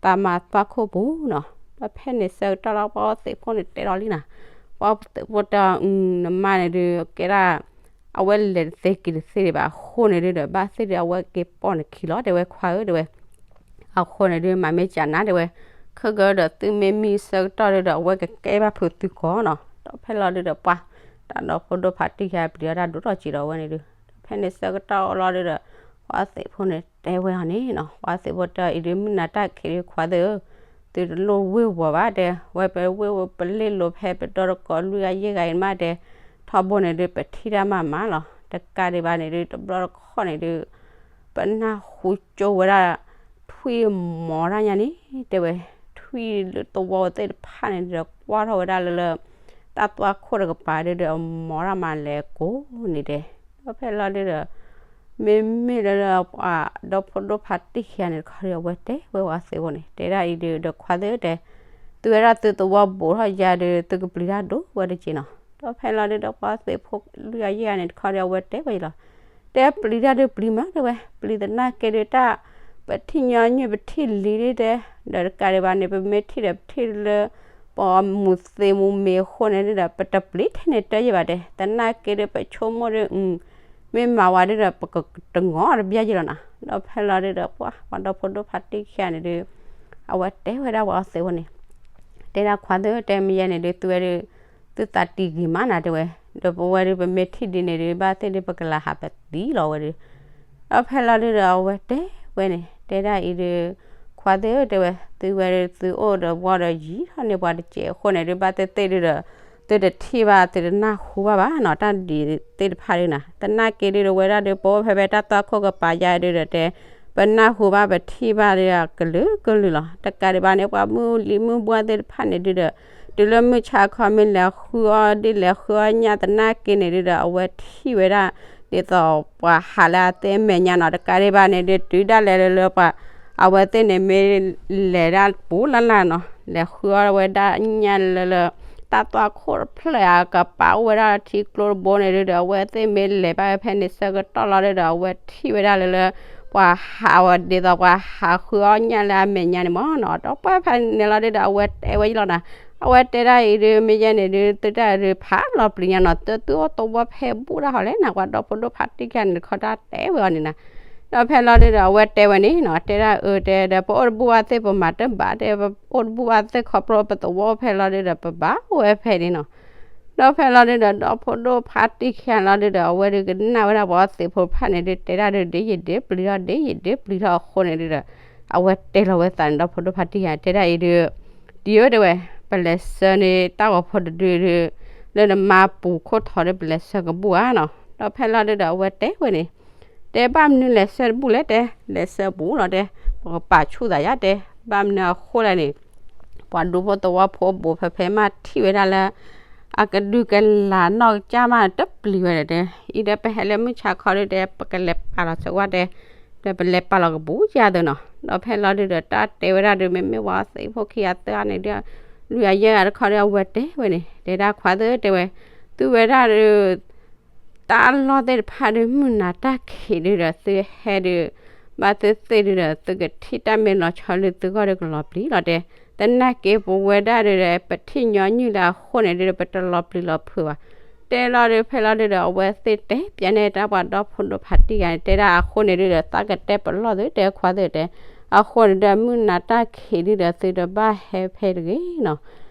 သးမါသွၣ်ခိၣ်ပူၤနီၤ. ဒီးဖဲန့ၣ်ဆၢကတီၢ်လီၤ ပှၤအီသံးဖိန့ၣ်တဲလီၤလံနီၤ, ပှၤအီသံးဖိတဲအီၤ နမါန့ၣ်ဒုး ကဲဒၣ် အဝဲလဲၤတသ့က့ၤတသ့ဒံးဘၣ်အဃိန့ၣ်ဒုးဒီး ဘၣ်သ့ၣ်ဒုး အဝဲက့ၤပိာ်နခံလီၤ တဲဝဲ ခွါဧၢ တဲဝဲ အဃိန့ၣ်ဒုး မၤမ့ၢ်ကနၤ တဲဝဲ, ခဲကဒီးသုမ့ၢ်မံဆၢကတီၢ်ဒုးဒီး အဝဲကကဲဘၣ်ဖုးသုကီးနီၤ. ဒီးဖဲလီၤဒုးဒီးပှၤ တၢ်ဒီဖိဒိၣ်ဖးတံၢ်ခံဂၤပျံၤအီၣ်တၢ်ဒိၣ်ထီၣ်စံးဒီးဝဲန့ၣ်ဒုး ဒီးဖဲန့ၣ်ဆၢကတီၢ်လီၤဒုးဒီး ပှၤအီသံးဖိန့ၣ်တဲဝဲအီၤန့ၣ်နီၤ, ပှၤအီသံးဖိတဲအီၤ အံၤဒုး မုၢ်နၤတၢ်ခံးဒုး ခွါသ့ၣ်ဧၢ, သုတလိၣ်ဝ့ၢ်ဝီၤဘၣ် တဲဝဲ, ပဝ့ၢ်ဝီၤ ပလ့ၢ်လိၤဖဲပဒီတကိးလွံၢ်ဂၤယဲၢ်ဂၤအံၤမး တဲ, ထီဘိန့ၣ်ဒုး ပထံၣ်တၢ်မၤမၤလီၤ. တကးဒံးဘၣ်န့ၣ်ဒုး တဘျီတခီၣ်န့ၣ်ဒုး ပနၢ်ဟူကၠိဝဲဒၣ် ထွံၣ်မီၤတၢ်ညါန့ၣ် တဲဝဲ, ထွံၣ်လၢသဝီဝဲသ့ၣ်တဖၣ်န့ၣ်ဒီး ကွၢ်ထီၣ်ဝဲဒၣ်လၢလၢ တၢ်သွၣ်ခိၣ်တကပၤဒုးဒီး အမီၤတၢ်မၤလဲၤကိးန့ၣ်တဲ, ဒီးဖဲလီၤဒုးဒီး မ့မ့ၢ်လၢဒီဖိဒိၣ်ဖးတံၢ်ခံဂၤန့ၣ်တခီဒီး အဝဲတဲဝဲပှၤအီသံးဖိန့ၣ် တဲဒၣ်အံၤဒုး ဒီးခွါသ့ၣ်ဧၢ တဲ, သုဝဲဒၣ်သုသဝီဘူးထီၣ်ယၤဒီး သုကပျံၤတၢ်ဒိၣ်ဝဲတက့ၢ်နီၤ. ဒီးဖဲလီၤဒုးဒီး ပှၤအီသံးဖိလွံၢ်ဂၤယဲၢ်ဂၤန့ၣ်တခီဒီး အဝဲတဲဝဲအံၤလီၤ. တဲပျံၤတၢ်ဒုးပျံၤမး တဲဝဲ, ပျံၤသနာ်က့ဒုးတၢ် ပထံၣ်ညီနုၢ်ပထံၣ်လံဒုးတဲ, ဒီးတကးဒံးဘၣ်န့ၣ် ပမ့ၢ်ထံၣ်ဒီးပထံၣ်လၢ ပှၤမူၤသ့မူၤမ့ၤအဃိန့ၣ်ဒုးဒီး ပတပျံၤထဲန့ၣ်တၢ်ယဲၢ်ဘၣ်တဲ, သနာ်က့ဒုးပဆိကမိၣ်ဒုး မ့ၢ်မၤဝဲဒုးဒီး ပကတငီတဘျီယဲၢ်လီၤနီၤ. ဒီးဖဲလီၤဒုးဒီး ပှၤ ပှၤဒီဖိဒိၣ်ဖးတံၢ်ခံဂၤန့ၣ်ဒုး အဝဲတဲဝဲဒၣ်ပှၤအီသံးဖိန့ၣ် တဲဒၣ်ခွါသ့ၣ်ဧၢ တဲမ့ၢ်ယဲန့ၣ်ဒုး သုဝဲဒုး သုသးတံၢ်ဂ့ၤမးနၤ တဲဝဲ, ဒီးပဝဲဒုး ပမ့ၢ်ထံၣ်ဒ်န့ၣ်ဒုး ဘၣ်သ့ၣ်ဒုး ပကလၤဟးပသံလီၤဝဲဒုး. ဒီးဖဲလီၤဒုးဒီး အဝဲတဲဝဲန့ၣ် တဲဒၣ်အံၤဒုး ခွါသ့ၣ်ဧၢ တဲဝဲ, သုဝဲဒုး သုအိၣ်ဒီးဝီဒီးယံာ်ထီၣ်န့ၢ်ပှၤတစဲးအဃိန့ၣ်ဒုး ဘၣ်သ့ၣ်သ့ၣ်ဒုးဒီး သုတထံၣ်ဘၣ် သုတနၢ်ဟူဘၣ်ဘၣ်နီၤ တၢ်ဒ်သ့ၣ်တဖၣ်ဒုးနီၤ. သနာ်က့ဒုးဒီး ဝဲဒၣ်ဒုး ပအိၣ်ဖဲဖဲတၢ်သွၣ်ခိၣ်ကပၤယါဒုးဒီးတဲ ပနၢ်ဟူဘၣ်ပထံၣ်ဘၣ်ဒုးကလုာ်ကလုာ်လီၤ. တကးဒံးဘၣ်န့ၣ် ပှၤမုၢ်လံၤမုၢ်ဘှၢ်သ့ၣ်တဖၣ်န့ၣ်ဒုးဒီး တုၤလၢမုၢ်ဆါခီမ့ၢ်လဲၤဃုအီၣ်ဒ့ၣ်လဲၤဃုအီၣ်ညၣ်သနာ်က့န့ၣ်ဒုးဒီး အဝဲထံၣ်ဝဲဒၣ် ဒ်သိးပှၤဟးလၢအသ့အမဲာ်ညါနီၤ. တကးဒံးဘၣ်န့ၣ်ဒုး တုၤဒၣ်လဲာ်လၢလၢပှၤ အဝဲသ့ၣ်န့ၣ်မ့ၢ်လဲၤဒၣ်ပူၤလၢ်လၢ်နီၤ လဲၤဃုအီၣ်ဝဲဒၣ်ညၣ်လၢလၢ တၢ်သွၣ်ခိၣ်တဖျၢၣ်အကပၤအိၣ်ဝဲဒၣ်ထံကျိတဘိန့ၣ်ဒုးဒီး အဝဲသ့ၣ်မ့ၢ်လဲၤဘၣ်ဝဲဖဲန့ၣ်ဆၢကတီၢ်လီၤဒုးဒီး အဝဲထံၣ်ဝဲဒၣ်လၢလၢ ပှၤဟးဝဲဒ်သိးပှၤဟးဃုအီၣ်ညၣ်လၢအမဲာ်ညါန့ၣ်မ့ၢ်နီၤ. ဒီးပှၤဖဲန့ၣ်လီၤဒုးဒီး အဝဲတဲဝဲယလီၤနီၤ. အဝဲတဲဒၣ်အံၤဒုး မ့ၢ်ယဲန့ၣ်ဒုး သုတၢ်ဒုးဖးလီၤပျံၤညါနီၤ သုသုအိၣ်သဝီဖဲဘူၣ်တၢ်ဟီလဲၣ်နီၤ ပှၤဒီဖိဒိၣ်ဖးတံၢ်ခံဂၤန့ၣ်တခီတၢ်တဲဝဲအီၤန့ၣ်နီၤ. ဒီးဖဲလီၤဒုးဒီး အဝဲတဲဝဲန့ၣ်နီၤ တဲဒၣ်အၢတဲဒီး ပအိၣ်တဘူၣ်ဘၣ်သ့ၣ်ပမၤတဘၣ်တဲ ပအိၣ်တဘူၣ်ဘၣ်သ့ၣ်ခီဖျိ ပသဝီဖဲလီၤဒုးဒီး ပဘၣ်အိၣ်ဝဲဖဲန့ၣ်နီၤ. ဒီးဖဲလီၤဒုးဒီး ဒီဖိဒိၣ်ဖးတံၢ်ခံဂၤလီၤဒုးဒီး အဝဲဒုးကနၣ်ဝဲဒၣ်ပှၤအီသံးဖိတဖၣ်န့ၣ်ဒုး တဲဒၣ်ဒုး ဒ်ယဒ့ပျံၤထီၣ် ဒ်ယဒ့ပျံၤထီၣ်အဃိန့ၣ်ဒုးဒီး အဝဲတဲလီၤဝဲသးန့ၣ် ဒီဖိဒိၣ်ဖးတံၢ်ခံဂၤ တဲဒၣ်အံၤဒုး ဒ်အၢတဲဝဲ ပလဲၤဆှၢန့ၣ် တၢ်ဂီၤဖိတဒုဒုး လၢနမါပူၤခိၣ်ထိးဒုး ပလဲၤဆှၢကဘူၣ်ဧါနီၤ. ဒီးဖဲလီၤဒုးဒီး အဝဲတဲဝဲန့ၣ် တဲဘၣ်မနုၤလဲၤဆှၢတဘူၣ်လဲၣ်တဲ လဲၤဆှၢပူၤလီၤတဲ ပကပာ်ဆူၣ်သးယါတဲ ဘၣ်မနုၤအဃိလဲၣ်န့ၣ် ပှၤဒူဖိသဝီဖိဘူးဖဲဖဲမးထံၣ်ဝဲဒၣ်လၢ အကဒုကလၤနီၢ်ကစၢ်မးတပျံၤဝဲဒီးတဲ အံၤဒီးပဟဲလၢမုၢ်ဆါခီဒုးတဲ ပကလဲၤပာ်လီၤဆၢဝဲတဲ ဒီးပလဲၤပာ်လီၤကဘူးကါသ့နီၤ. ဒီးဖဲလီၤဒုးဒီး တၢ်တဲဝဲဒၣ်ဒုး မ့မ့ၢ်ပှၤသံးဖိခံဂၤသၢဂၤန့ၣ်ဒုး လွံၢ်ဂၤယဲၢ်ဂၤတခီဒုး အဝဲတဲဝဲန့ၣ် တဲဒၣ်ခွါသ့ၣ်ဧၢတဲဝဲ သုဝဲဒၣ်ဒုး တၢ်လီၢ်သ့ၣ်တဖၣ်ဒုး မုၢ်နၤတၢ်ခံးဒုးဒီး သုဟဲဒုး ဘၣ်သ့ၣ်သ့ၣ်ဒုးဒီး သုကထံၣ်တၢ်မ့ၢ်လီၤဆီလၢသုဂီၢ်ဒုးကလီၤပျံၤလီၤတဲ သနာ်က့ပဝဲဒၣ်ဒုးဒီး ပထံၣ်ညီနုၢ်လၢအဃိန့ၣ်ဒုးဒီး ပတလီၤပျံၤလီၤဖုးဘၣ် တဲလီၤဒုး ဖဲလီၤဒုးဒီး အဝဲသ့ၣ်တဲပျးန့ၢ်တၢ်ပှၤဒီဖိဒိၣ်ဖးတံၢ်ဂၤန့ၣ် တဲဒၣ်အဃိန့ၣ်ဒုးဒီး သးကတဲပလီၢ်သုတဲခွါသ့ၣ်ဧၢတဲ အဃိန့ၣ်ဒီး မုၢ်နၤတၢ်ခံးဒုးဒီး သုတဘၣ်ဟဲဖဲတဂ့ၤနီၤ.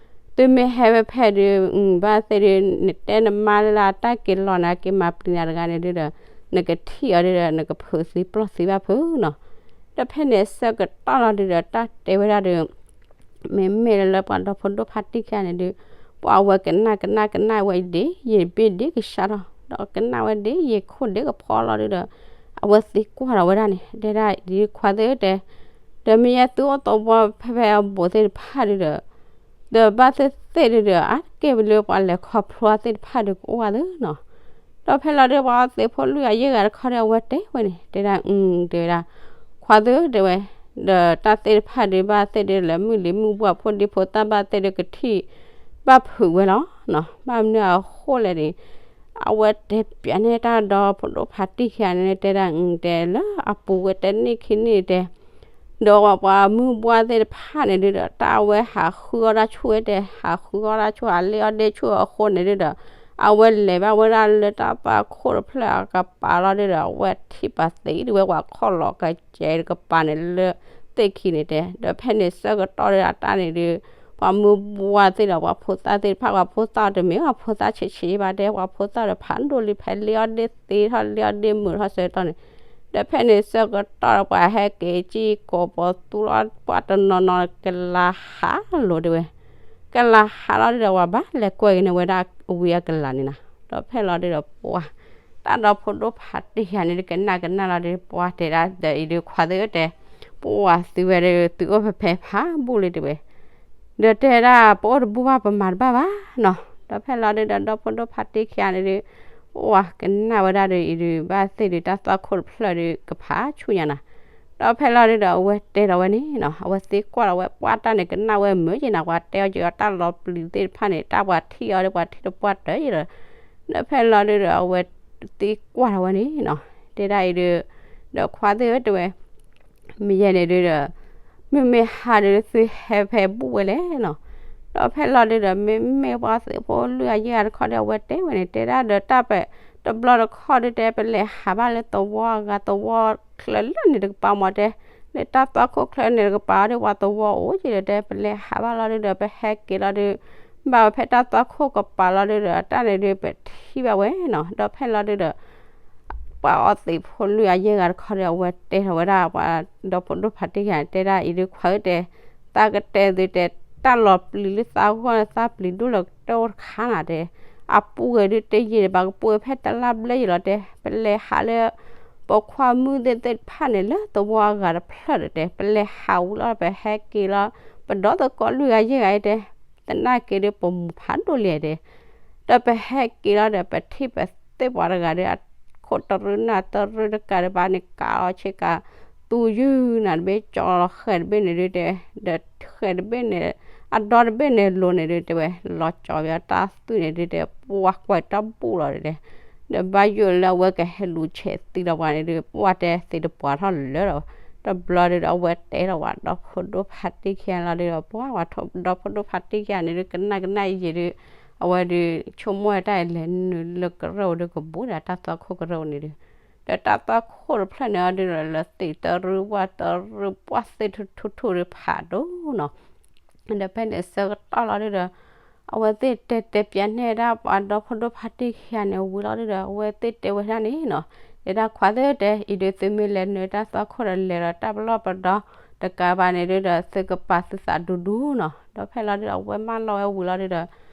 သုမ့ၢ်ဟဲဖဲဖဲဒုး ဘၣ်သ့ၣ်ဒုး နတဲနမါလၢအတၢ်က့ၤလီၤနၤ က့ၤမၤပျံၤနၤတဂၤန့ၣ်ဒုးဒီး နကထံၣ်အီၤဒုးဒီး နကဖုးသံပျီၢ်သံဘၣ်ဖုးနီၤ. ဒီးဖဲန့ၣ်ဆၢကတီၢ်လီၤဒုးဒီး တၢ်တဲဝဲဒၣ်ဒုး မ့မ့ၢ်လၢပှၤဒီဖိဒိၣ်ဖးတံၢ်ခံဂၤန့ၣ်ဒုး ပှၤအဝဲကနၣ်ကနၣ်ကနၣ်ဝဲဒ်ယဘ့ၣ်ဒ်ကစၢ်ထီၣ် ဒီးကနၣ်ဝဲဒ်ယခိၣ်ဒ်ကဖီလီၤဒုးဒီး အဝဲသံကွၢ်လီၤဝဲဒၣ်န့ၣ် တဲဒၣ်ဒ်ခွါသ့ၣ်ဧၢတဲ ဒီးမ့ၢ်ယဲသုအိၣ်သဝီဖဲဖဲအဘူးသ့ၣ်တဖၣ်ဒုးဒီး ဒီးဘၣ်သ့ၣ်သ့ၣ်ဒုးဒီး အါတက့ၢ်လၢပှၤလဲၤခီဖျိသ့ၣ်တဖၣ်ဒုးကအိၣ်ဝဲသ့နီၤ. ဒီးဖဲလီၤဒုး ပှၤအီသံးဖိလွံၢ်ဂၤယဲၢ်ဂၤတခီဒီး အဝဲတဲဝဲန့ၣ် တဲဒၣ် တဲဝဲဒၣ် ခွါသ့ၣ်ဧၢတဲဝဲ ဒီးတၢ်သ့ၣ်တဖၣ်ဒုး ဘၣ်သ့ၣ်ဒုးလၢမုၢ်လံၤမုၢ်ဘှၢ်ဖိဒံဖိသၣ်ဘၣ်သ့ၣ်ဒုးကထံၣ် ဘၣ်ဖုးဝဲလီၤနီၤ. ဘၣ်မနုၤအဃိလဲၣ်န့ၣ် အဝဲတဲပၠးန့ၢ်တၢ်ဒီဖိဒိၣ်ဖးတံၢ်ခံဂၤန့ၣ် တဲဒၣ် တဲလၢအပူၤဝဲတဲန့ၢ်ခံန့ၣ်တဲ ဒီးပှၤမုၢ်ဘှၢ်သ့ၣ်တဖၣ်န့ၣ်ဒုဒီး တၢ်အဝဲဟးဃုအီၣ်တၢ်ဆူၣ်ဝဲတဲ ဟးဃုအီၣ်တၢ်ဆူၣ် ဟးလ့ၣ်အီၣ်ဒ့ၣ်ဆူၣ်အဃိန့ၣ်ဒုဒီး အဝဲလဲၤဘၣ်ဝဲဒၣ်လၢတၢ်သွၣ်ခိၣ်တဖျၢၣ်အကပၤလီၤဒုဒီး အဝဲထံၣ်ပာ်သံဒုဝဲပှၤခီၣ်လီၤကစဲးတကပၤန့ၣ်လၢသ့ၣ်ခံန့ၣ်တဲ ဒီးဖဲန့ၣ်ဆၢကတီၢ်ဒုဒီးတၢ်န့ၣ်ဒု ပှၤမုၢ်ဘှၢ်သ့ၣ်ဒီးပှၤဖိသၣ်သ့ၣ်တဖၣ် ပှၤဖိသၣ်တမ့ၢ်ပှၤဖိသၣ်ဆံးဆံးဘၣ်တဲ ပှၤဖိသၣ်ဒီးဖးဒိၣ်လံ ဖဲလ့ၣ်အီၣ်ဒ့ၣ်သ့ထီၣ်လ့ၣ်အီၣ်ဒ့ၣ်မုာ်ထီၣ်ဆၢကတီၢ်န့ၣ် ဒီးဖဲန့ၣ်ဆၢကတီၢ်ဒီးပှၤဟဲက့ၤကံၣ်ကိးပီသူလီၤ ပှၤတနီၤနီၤကလၤဟးလိၤတဲဝဲ ကလၤဟးလီၤဒုဒီးပှၤဘၣ်လဲၤကွၢ်က့ၤန့ၢ်ဝဲဒၣ်ဝံၤအကလၤန့ၣ်နီၤ. ဒီးဖဲလီၤဒုဒီးပှၤ တၢ်ဒီဖိဒိၣ်ဖးတံၢ်ခံဂၤန့ၣ်ဒုကနၣ်ကနၣ်လီၤဒု ပှၤတဲဒၣ်ဒီးအံၤဒုခွါသ့ၣ်ဧၢတဲ ပှၤသုဝဲဒုသုအိၣ်ဖဲဖဲဖးဘူၣ်လံတဲဝဲ ဒီးတဲဒၣ် ပအိၣ်တဘူၣ်ဘၣ်ပမၤတဘၣ်ဘၣ်နီၤ. ဒီးဖဲလီၤဒုဒီးဒီဖိဒိၣ်ဖးတံၢ်ခံဂၤန့ၣ်ဒု ပှၤကနၣ်ဝဲဒၣ်ဒီးအံၤဒု ဘၣ်သ့ၣ်ဒုတၢ်သွၣ်ခိၣ်တဖျၢၣ်ဒုကဖးဆူၣ်ညါနီၤ. ဒီးဖဲလီၤဒုဒီးအဝဲတဲထီၣ်ဝဲန့ၣ်နီၤ အဝဲသံကွၢ်ထီၣ်ဝဲ ပှၤတၢ်န့ၣ်ကနၣ်ဝဲမုာ်က့ၤနီၤ ပှၤတဲအီၤက့ၤအီၤတၢ်လီၤပျံၤသ့ၣ်တဖၣ်န့ၣ် တၢ်ပှၤထံၣ်အီၤဒီးပှၤထံၣ်တပှၢ်တၢၢ်ယံၤဒီး ဒီးဖဲလီၤဒုဒီးအဝဲသံကွၢ်ထီၣ်ဝဲန့ၣ်နီၤ တဲဒၣ်အံၤဒု ဒီးခွါသ့ၣ်ဧၢတဲဝဲ မ့ၢ်ယဲန့ၣ်ဒုဒီး မ့မ့ၢ်ဟးဒုသုဟဲဖဲဘူၣ်ဝဲလဲၣ်နီၤ. ဒီးဖဲလီၤဒုဒီး မ့မ့ၢ်ပှၤသုးဖိလွံၢ်ဂၤယဲၢ်ဂၤတခီဒီး အဝဲတဲဝဲန့ၣ် တဲဒၣ်ဒီးတၢ်ပတဘျီတခီဒုတဲ ပလဲၤဟးဘၣ်လၢသဝီအဂၤသဝီချၢလၢန့ၣ်တကပၤမးတဲ လၢတၢ်သွၣ်ခိၣ်ချၢန့ၣ်တကပၤဒီးပှၤသဝီအိၣ်က့ၤဒီးတဲ ပလဲၤဟးဘၣ်လီၤဒုဒီး ပဟဲက့ၤလီၤဒု ဘၣ်ဝဲဖဲတၢ်သွၣ်ခိၣ်ကပၤလီၤဒုဒီး တၢ်န့ၣ်ဒုပထံၣ်ဘၣ်ဝဲနီၤ. ဒီးဖဲလီၤဒုဒီး ပှၤအီသံးဖိလွံၢ်ဂၤယဲၢ်ဂၤတခီဒီး အဝဲတဲထီၣ်ဝဲဒၣ် ပှၤဒီဖိဒိၣ်ဖးတံၢ်ခံဂၤန့ၣ် တဲဒၣ်အံၤဒုခွါဧၢတဲ သးကတဲသုတဲ တၢ်လီၤပျံၤလၢသးဂီၢ်န့ၣ် သးပျံၤဒိၣ်လၢကတၢၢ်အိၣ်တခါနၤတဲ အပူၤဝဲဒုတယံာ်ဘၣ် ကပူၤဝဲဖဲတလါဘျဲၣ်ယံာ်လီၤတဲ ပလဲၤဟးလၢ ပိာ်ခွါမုၣ်သ့ၣ်သ့ၣ်တဖၣ်န့ၣ် လၢသဝီအဂၤတဖျၢၣ်ဒီးတဲ ပလဲၤဟးဝံၤလီၤ ပဟဲက့ၤလီၤ ပဒီသကိးလွံၢ်ဂၤယဲၢ်ဂၤအံၤတဲ သနာ်က့ဒုပမူၤဖးဒိၣ်လံတဲ ဒီးပဟဲက့ၤလီၤဒီး ပထံၣ်ပသ့ၣ်ပှၤတဂၤဒီး အခိၣ်တရူၢ်နၢ်တရူၢ်တကးဒီး ဘၣ်န့ၣ်ကးလီၤဆ့ကၤ သူယုၢ်နၤတဘ့ၣ် ကၠီလီၤဃဲၤတဘ့ၣ်န့ၣ်ဒုတဲ ဒီးဃဲၤတဘ့ၣ်န့ၣ် အဒီတဘ့ၣ်န့ၣ်လိၤန့ၣ်ဒု တဲဝဲ လီၤကၠီဝဲတၢ်သွံၣ်န့ၣ်ဒုတဲ ပှၤကွၢ်တၢ်ဘူၣ်လီၤဒုတဲ ဒီးဘၣ်ယိၣ်လၢအဝဲကဟဲလူၤဆဲးသံလီၤပှၤန့ၣ်ဒု ပှၤတဲသ့တပှၤထီၣ်လၢာ်ဒီး တဘျီဒုဒီးအဝဲတဲထီၣ်ပှၤဒီဖိဒိၣ်ဖးတံၢ်ခံဂၤလီၤဒုဒီး ပှၤဝဲဒီဖိဒိၣ်ဖးတံၢ်ခံဂၤန့ၣ်ဒု ကနၣ်ကနၣ်ယံာ်ဒု အဝဲဒု ဆိကမိၣ်ဝဲတၢ်အံၤလဲၤနုာ်လၢကရၢၢ်ဝဲဒုကဘူးဒီး တၢ်သွၣ်ခိၣ်ကရၢၢ်ဝဲန့ၣ်ဒု ဒီးတၢ်သွၣ်ခိၣ်တဖျၢၣ်န့ၣ်အီၤဒုဒီး လၢသံးတရူၢ်ဝၣ်တရူၢ်ပှၢ်သ့ၣ်ထူထူထူဒုဖးဒိၣ်နီၤ ဒီးဖဲန့ၣ်ဆၢကတီၢ်လီၤဒုဒီး အဝဲသ့ၣ်တဲတဲပၠးန့ၢ်ဒၣ်ပှၤဒီဖိဒိၣ်ဖးတံၢ်ခံဂၤန့ၣ်ဝံၤလီၤဒုဒီး အဝဲသ့ၣ်တဲဝဲဒၣ်န့ၣ်နီၤ တဲဒၣ်ခွါသ့ၣ်ဧၢတဲ အံၤဒုသုမ့ၢ်လဲၤနုာ်တၢ်သွၣ်ခိၣ်ဒီးလဲၤဒီးတၢ်ပလီၢ်ပဒီ တကးဘၣ်န့ၣ်ဒုဒီး သုကပာ်သုသးဒူဒူနီၤ ဒီးဖဲလီၤဒုဒီး အဝဲမၢလီၤဝဲဝံၤလီၤဒုဒီး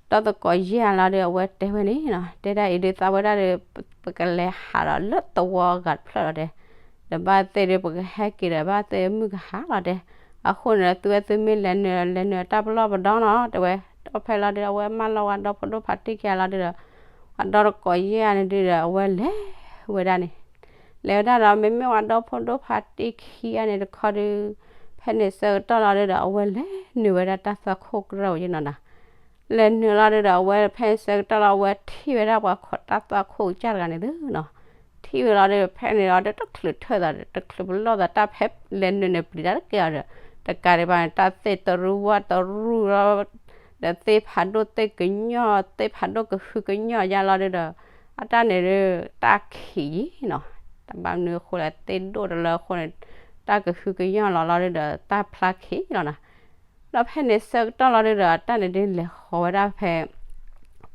ဒီသကိးယဲၢ်ဂၤလီၤဒု အဝဲတဲဝဲန့ၣ်နီၤ တဲဒၣ်အံၤဒုသးဝဲဒၣ်ဒီး ပကလဲၤဟးဒီးလၢသဝီအဂၤတဖျၢၣ်လီၤတဲ ဒီးဘၣ်သ့ၣ်ဒု ပကဟဲက့ၤဒီးဘၣ်သ့ၣ်မုၢ်ကဟါလီၤတဲ အဃိန့ၣ်ဒီး သုဝဲသုမ့ၢ်လဲၤနုာ် လဲၤနုာ်တၢ်ပလီၢ်ပဒီနီၤ တဲဝဲ ဒီးဖဲလီၤဒုဒီး အဝဲမၢလီၤဝဲဒီဖိဒိၣ်ဖးတံၢ်ခံဂၤလီၤဒုဒီး အဒီသကိးယဲၢ်ဂၤန့ၣ်ဒုဒီး အဝဲလဲၤဝဲဒၣ်န့ၣ် လဲၤဝဲဒၣ်ဒီး မ့မ့ၢ်ဝဲဒီဖိဒိၣ်ဖးတံၢ်ခံဂၤန့ၣ်တခီဒု ဖဲန့ၣ်ဆၢကတီၢ်လီၤဒုဒီး အဝဲလဲၤနုာ်ဝဲဒၣ်တၢ်သွၣ်ခိၣ်ကရၢၢ်ဝဲယနီၤနီၤ လဲၤနုာ်လီၤဒုဒီး အဝဲဖဲန့ၣ်ဆၢကတီၢ်လီၤ အဝဲထံၣ်ဝဲဒၣ်ပှၤခိးတၢ်သွၣ်ခိၣ်ကစၢ်တဂၤန့ၣ်သုနီၤ ထံၣ်ဝဲလီၤဒု ဖဲန့ၣ်လီၤဒု တချုးထၢၣ်သးဒီး တချုးပလီၢ်သးတၢ်ဖဲလဲၤနုာ်န့ၣ် ပျံၤတၢ်တကဲအီၤဒီး တကးဒံးဘၣ်န့ၣ် တၢ်သ့ၣ်တရူၢ်ဝၣ်တရူၢ်လီၤ ဒီးသ့ၣ်ဖးဒိၣ်သ့ၣ်ကညီၢ် သ့ၣ်ဖးဒိၣ်ကဟုကညီၢ်ယါလီၤဒုဒီး အတၢ်န့ၣ်ဒု တၢ်ခံးယံၤနီၤ တဘၣ်မနုၤအဃိလဲၣ် သ့ၣ်ဒိၣ်တလၢအဃိန့ၣ် တၢ်ကဟုကညီၢ်လီၤလီၤဒုဒီး တၢ်ဖျါခံးလီၤနီၤ ဒီးဖဲန့ၣ်ဆၢကတီၢ်လီၤဒုဒီး အတၢ်န့ၣ်ဒုလဲၤဃီၤဝဲဒၣ်ဖဲ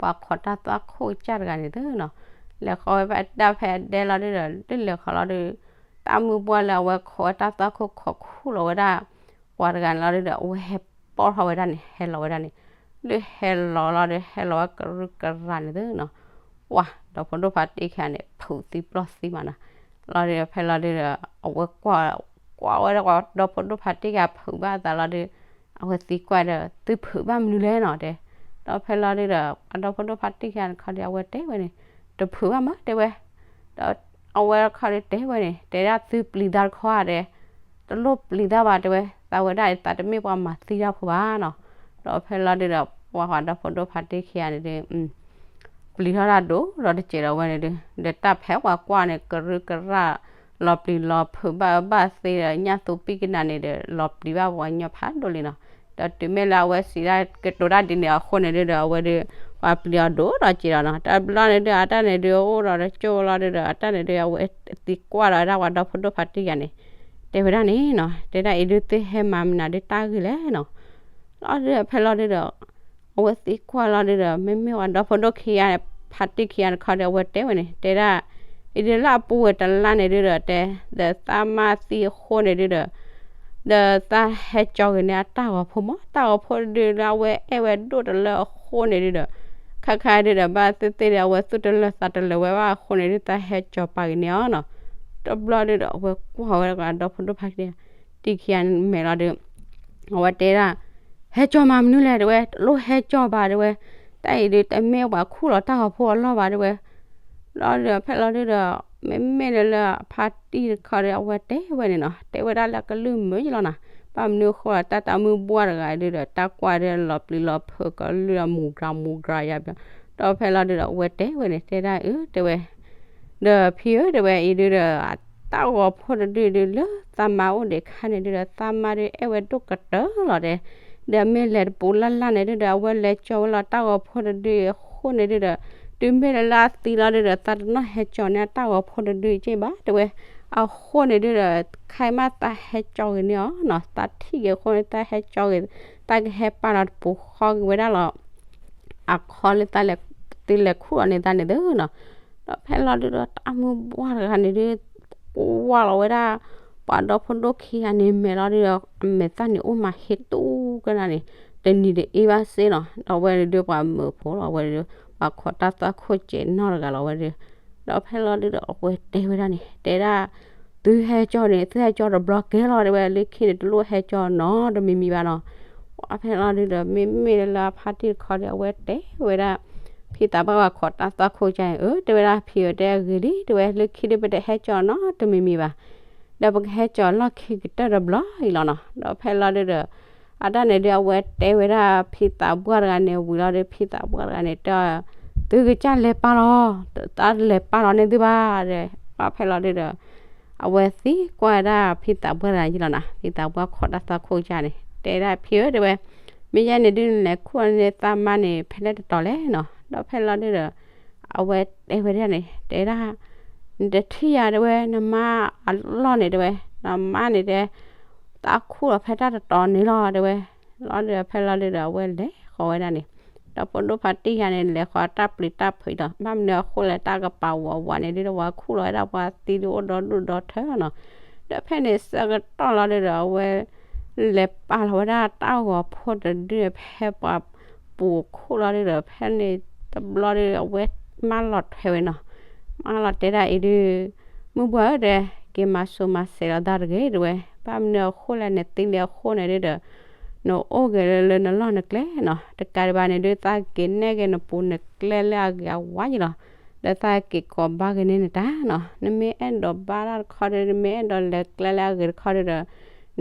ပှၤခိးတၢ်သွၣ်ခိၣ်ကစၢ်တဂၤန့ၣ်သုနီၤ လဲၤဃီၤဝဲဖဲဒၣ်ဖဲအဒဲလီၤဒုဒီး ဒုလဲၤဃီၤလီၤဒု တၢ်မုၢ်ပှၢ်လၢအဝဲခိးဝဲတၢ်သွၣ်ခိၣ်ခိးခူၣ်လီၤဝဲဒၣ် ပှၤတဂၤန့ၣ်လီၤဒုဒီး အဝဲဟဲပီၢ်ထီၣ်ဝဲဒၣ်န့ၣ် ဟဲလီၤဝဲဒၣ်န့ၣ် ဒုဟဲလီၤလီၤဒု ဟဲလီၤဝဲကရူၢ်ကရၢ်န့ၣ်သုနီၤ ပှၤဒီဖိဒိၣ်ဖးတံၢ်ခံဂၤန့ၣ် ဖုးသံပျီၢ်သံမးနီၤ လီၤဒုဒီးဖဲလီၤဒုဒီး အဝဲကွၢ် ကွၢ်ဝဲဒၣ်ပှၤဒီဖိဒိၣ်ဖးတံၢ်ခံဂၤဖုးဘၣ်အသးလီၤဒု အဝဲသံကွၢ်ဒီး သုဖုးဘၣ်မနုၤလဲၣ်နီၤတဲ ဒီးဖဲလီၤဒုဒီး ပှၤဒီဖိဒိၣ်ဖးတံၢ်ခံဂၤတခီဒီး အဝဲတဲဝဲန့ၣ် တဖုးဘၣ်မးတဲဝဲ ဒီးအဝဲတခီဒီးတဲဝဲန့ၣ် တဲဒၣ်သုပျံၤသးတခီဧါတဲ တလိၣ်ပျံၤသးဘၣ်တဲဝဲ သးဝဲဒၣ်သးတမ့ၢ်ပှၤမၤသံတၢ်ဖိဘၣ်နီၤ ဒီးဖဲလီၤဒုဒီး ပှၤဃီဒီဖိဒိၣ်ဖါတံၢ်ခံဂၤန့ၣ်ဒုး ပျံၤထီၣ်တၢ်ဒိၣ်ဒီးတစဲးဒီးဝဲန့ၣ်ဒုး ဒီးတၢ်ဖဲပှၤကွၢ်န့ၣ် ကရၢကရၢ လီၤပျံၤလီၤဖုးဘၣ်အၢဘၣ်သီဒီး ညၣ်သူပံၢ်ကနၣ်န့ၣ်ဒီး လီၤပျံၤဘၣ်ပှၤကညီဖးဒိၣ်လံနီၤ. ဒီးတုၤမ့ၢ်လၢအဝဲစံးဒၣ်ကတိၤတၢ်ဒ်န့ၣ်အဃိန့ၣ်ဒုးဒီး အဝဲဒုး ပှၤပျံၤအီၤဒိၣ်ဒီးစဲးဒီးနီၤ. တဘျီန့ၣ်ဒုး အတၢ်န့ၣ်ဒုး အိၣ်ဒီးတကၠိလီၤဒုးဒီး အတၢ်န့ၣ်ဒုး အဝဲသံကွၢ်ဒီးဝဲဒၣ်ပှၤဒီဖိဒိၣ်ဖါတံၢ်ယၤန့ၣ် တဲဝဲဒၣ်န့ၣ်နီၤ, တဲဒၣ်အံၤဒုး သုဟဲမၤမနုၤဒုးတၢ်ဂ့ၢ်လဲၣ်နီၤ. လီၤဒုးဖဲလီၤဒုးဒီး အဝဲသံကွၢ်လီၤဒုးဒီး မ့မ့ၢ်ပှၤဒီဖိဒိၣ်ခံဂၤ ဖါတံၢ်ခံဂၤတခီဒီး အဝဲတဲဝဲန့ၣ် တဲဒၣ် အံၤဒုးလၢအပူၤဝဲတလါန့ၣ်ဒုးဒီး တဲ ဒီးသးမါသံအဃိန့ၣ်ဒုးဒီး ဒီးသးဟဲကၠီဂ့ၤန့ၢ်အတၢ်ဂီၤဖိမး, တၢ်ဂီၤဖိဒုးလၢအဝဲအဲၣ်ဝဲဒိၣ်တလၢအဃိန့ၣ်ဒုးဒီး ခါခါဒုးဒီး ဘၣ်သ့ၣ်သ့ၣ်ဒီး အဝဲသူၣ်တလၢသးတလၢဝဲဘၣ်အဃိန့ၣ်ဒုး သးဟဲကၠီပာ်ဂ့ၤန့ၢ်အီၤနီၤ. တဘျီဒုးဒီး အဝဲကွၢ်ဝဲဒၣ်ဒီဖိဒိၣ်ဖါတံၢ်ခံဂၤမဲာ်လီၤဒုး အဝဲတဲဒၣ် ဟဲကၠီမၤမနုၤလဲၣ် တဲဝဲ, တလိၣ်ဟဲကၠီဘၣ် တဲဝဲ, တၢ်အံၤဒုး တမ့ၢ်ပှၤခူၣ်လီၤတၢ်ဂီၤဖိအလီၢ်ဘၣ် တဲဝဲ. လီၤဒုးဖဲလီၤဒုးဒီး မ့မ့ၢ်လၢလၢဖါတံၢ်တခီဒီး အဝဲတဲဝဲန့ၣ်နီၤ, တဲဝဲဒၣ်လၢကလုၢ်မုာ်ယလီၤနီၤ, ဘၣ်မနုၤအဃိလီၤ တၢ်တၢ်မုၢ်ဘှၢ်တဂၤဒုးဒီး တၢ်ကွၢ်ဒုးလီၤပျံၤလီၤဖုးကလုၢ်အမူၤကြၤမူၤကြၤယါဘၣ်. ဒီးဖဲလီၤဒုးဒီး အဝဲတဲဝဲန့ၣ် တဲဒၣ်အၢ တဲဝဲ ဒီးဖံဧၢ တဲဝဲအံၤဒုးဒီး တၢ်ဂီၤဖိတဒုဒုးလၢသးမါအိၣ်ဒံးခါန့ၣ်ဒုးဒီး သးမါဒုးအဲၣ်ဝဲဒိၣ်ကတၢၢ်လီၤတဲ, ဒီးမ့ၢ်လဲၤတပူၤလၢ်လၢ်န့ၣ်ဒုးဒီး အဝဲလဲၤကၠီဝဲလီၤတၢ်ဂီၤဖိတဒုအဃိန့ၣ်ဒုးဒီး တုၤမ့ၢ်လၢလၢအသံလီၤဒုးဒီး သးတနီၣ်ဟဲကၠီန့ၢ်အတၢ်ဂီၤဖိတဒုက့ဘၣ် တဲဝဲ. အဃိန့ၣ်ဒုးဒီး ခဲအံၤမးသးဟဲကၠီဂ့ၤန့ၢ်အီၤနီၤ, သးထံၣ်က့ၤအဃိန့ၣ် သးဟဲကၠီဂ့ၤ, သးကဟဲပာ်လီၤတပူၤဃီက့ၤဝဲဒၣ်လီၤ အခီလၢ သုလဲၤခူၣ်လီၤန့ၢ်သးန့ၣ်သုနီၤ. ဒီးဖဲလီၤဒုးဒီး တၢ်မုၢ်ဘှၢ်တဂၤန့ၣ်ဒုး ကွၢ်လီၤဝဲဒၣ် ပှၤဒီဖိဒိၣ်ခံဂၤန့ၣ်မဲာ်လီၤဒုးဒီး အမဲာ်သၣ်န့ၣ်အိၣ်မးဟ့ၣ်တူၢ်ကနၣ်န့ၣ် တနံၤတအ့ဘၣ်စ့နီၤ. ဒီးအဝဲဒုးပှၤမုာ်ဖိလီၤ အဝဲဒုး ပှၤခိးတၢ်သွၣ်ခိၣ်စဲးနီၢ်တဂၤလီၤဝဲဒုး. ဒီးဖဲလီၤဒုးဒီး အဝဲတဲဝဲဒၣ်န့ၣ် တဲဒၣ် သုဟဲကၠီန့ၣ် သုဟဲကၠီတဘျီကဲလီၤ တဲဝဲ, လၢခံန့ၣ် တလိၣ်ဟဲကၠီနီတမံၤမံၤဘၣ်နီၤ. ပှၤဖဲလီၤဒုးဒီး မ့မ့ၢ်လၢအဖါတံၢ်တခီဒီး အဝဲတဲဝဲဒၣ် ဖံသးပှၢ်ဝဲခိးတၢ်သွၣ်ခိၣ်ကၢန့ၣ် အၢ တဲဝဲဒၣ် ဖံဧၢ တဲအဂ့ၤလံ တဲဝဲ, လၢခံဒုးပတဟဲကၠီနီတမံၤမံၤဘၣ် ဒီးပကဟဲကၠီလီၢ်ခံကတၢၢ်တဘျီအံၤလီၤနီၤ. ဒီးဖဲလီၤဒုးဒီး အတၢ်န့ၣ်ဒုး အဝဲတဲဝဲဒၣ်ဖံသးပှၢ်တဂၤန့ၣ်ဝံၤလီၤဒီး ဖံသးပှၢ်တဂၤန့၁�်တဲ သုကစၢ်လဲၤပာ်လီၤ, တၢ်လဲၤပာ်လီၤန့ၢ်သုဘၣ်ဒီး ပှၤဖဲလီၤဒုးဒီး အဝဲသံကွၢ်ဝဲဒၣ်ဖံသးပှၢ်တဂၤယလီၤနီၤ, ဖံသးပှၢ်ခိးတၢ်သွၣ်ခိၣ်ကၢန့ၣ် တဲဒၣ် ဖံဧၢ တဲဝဲ, မ့ၢ်ယဲန့ၣ်ဒုးနလဲၤခူၣ်န့ၢ်သးမါန့ၣ် ဖဲလဲၣ်တတီၤလဲၣ်နီၤ. ဒီးဖဲလီၤဒုးဒီး အဝဲတဲဝဲဒၣ်န့ၣ် တဲဒၣ် နတထံၣ်ယၤ တဲဝဲ, နမါအလီၢ်န့ၣ် တဲဝဲ, နမါန့ၣ်တဲ သးခူၣ်လီၤဖဲတၢ်တတီၤန့ၣ်လီၤ တဲဝဲ. လီၤဒုးဖဲလီၤဒုးဒီး အဝဲလဲၤဃီၤဝဲဒၣ်န့ၣ်, ဒီဖိဒိၣ်ဖါတံၢ်ယၤန့ၣ် လဲၤဃီၤတၢ်ပျံၤတၢ်ဖုးဒီး ဘၣ်မနုၤအဃိလဲၣ် တၢ်ကပၤဝးဝးန့ၣ်ဒုးဒီး ပှၤခူၣ်လီၤဝဲဒၣ်ပှၤသံဒုးအိၣ်ဒီဒူၣ်ဒီထၢနီၤ. ဒီးဖဲန့ၣ်ဆၢကတီၢ်လီၤဒုးဒီး အဝဲ လဲၤပာ်လီၤဝဲဒၣ်တၢ်ဂီၤဖိတဒုဖဲပှၤပူၤခူၣ်လီၤဒုးဒီး ဖဲန့ၣ်တဘျီဒုး အဝဲမၢလီၤထွဲဝဲနီၤ, မၢလီၤတဲဒၣ်အံၤဒုး မုၢ်ပှၢ်ဧၢ တဲ က့ၤမၤစိၤမၤစဲးလီၤသးတဂ့ၤ တဲဝဲ, ဘၣ်မနုၤအဃိလဲၣ် နသံလၢအဃိန့ၣ်ဒုးဒီး နအိၣ်ဂ့ၤလၢလၢနလီၢ်နကျဲနီၤ, တကးဒံးဘၣ်န့ၣ်ဒုး သးက့ၤနဲၣ်က့ၤနပူၤနကျဲလၢအဂ့ၤအဝါယလီၤ. ဒီးသးက့ၤကိးဘါက့ၤန့ၢ်နတၢ်နီၤ, နမ့ၢ်အဲၣ်ဒိးဘါတၢ်တခီဒုး နမ့ၢ်အဲၣ်ဒိးလဲၤကျဲလၢအဂ့ၤတခီဒုးဒီး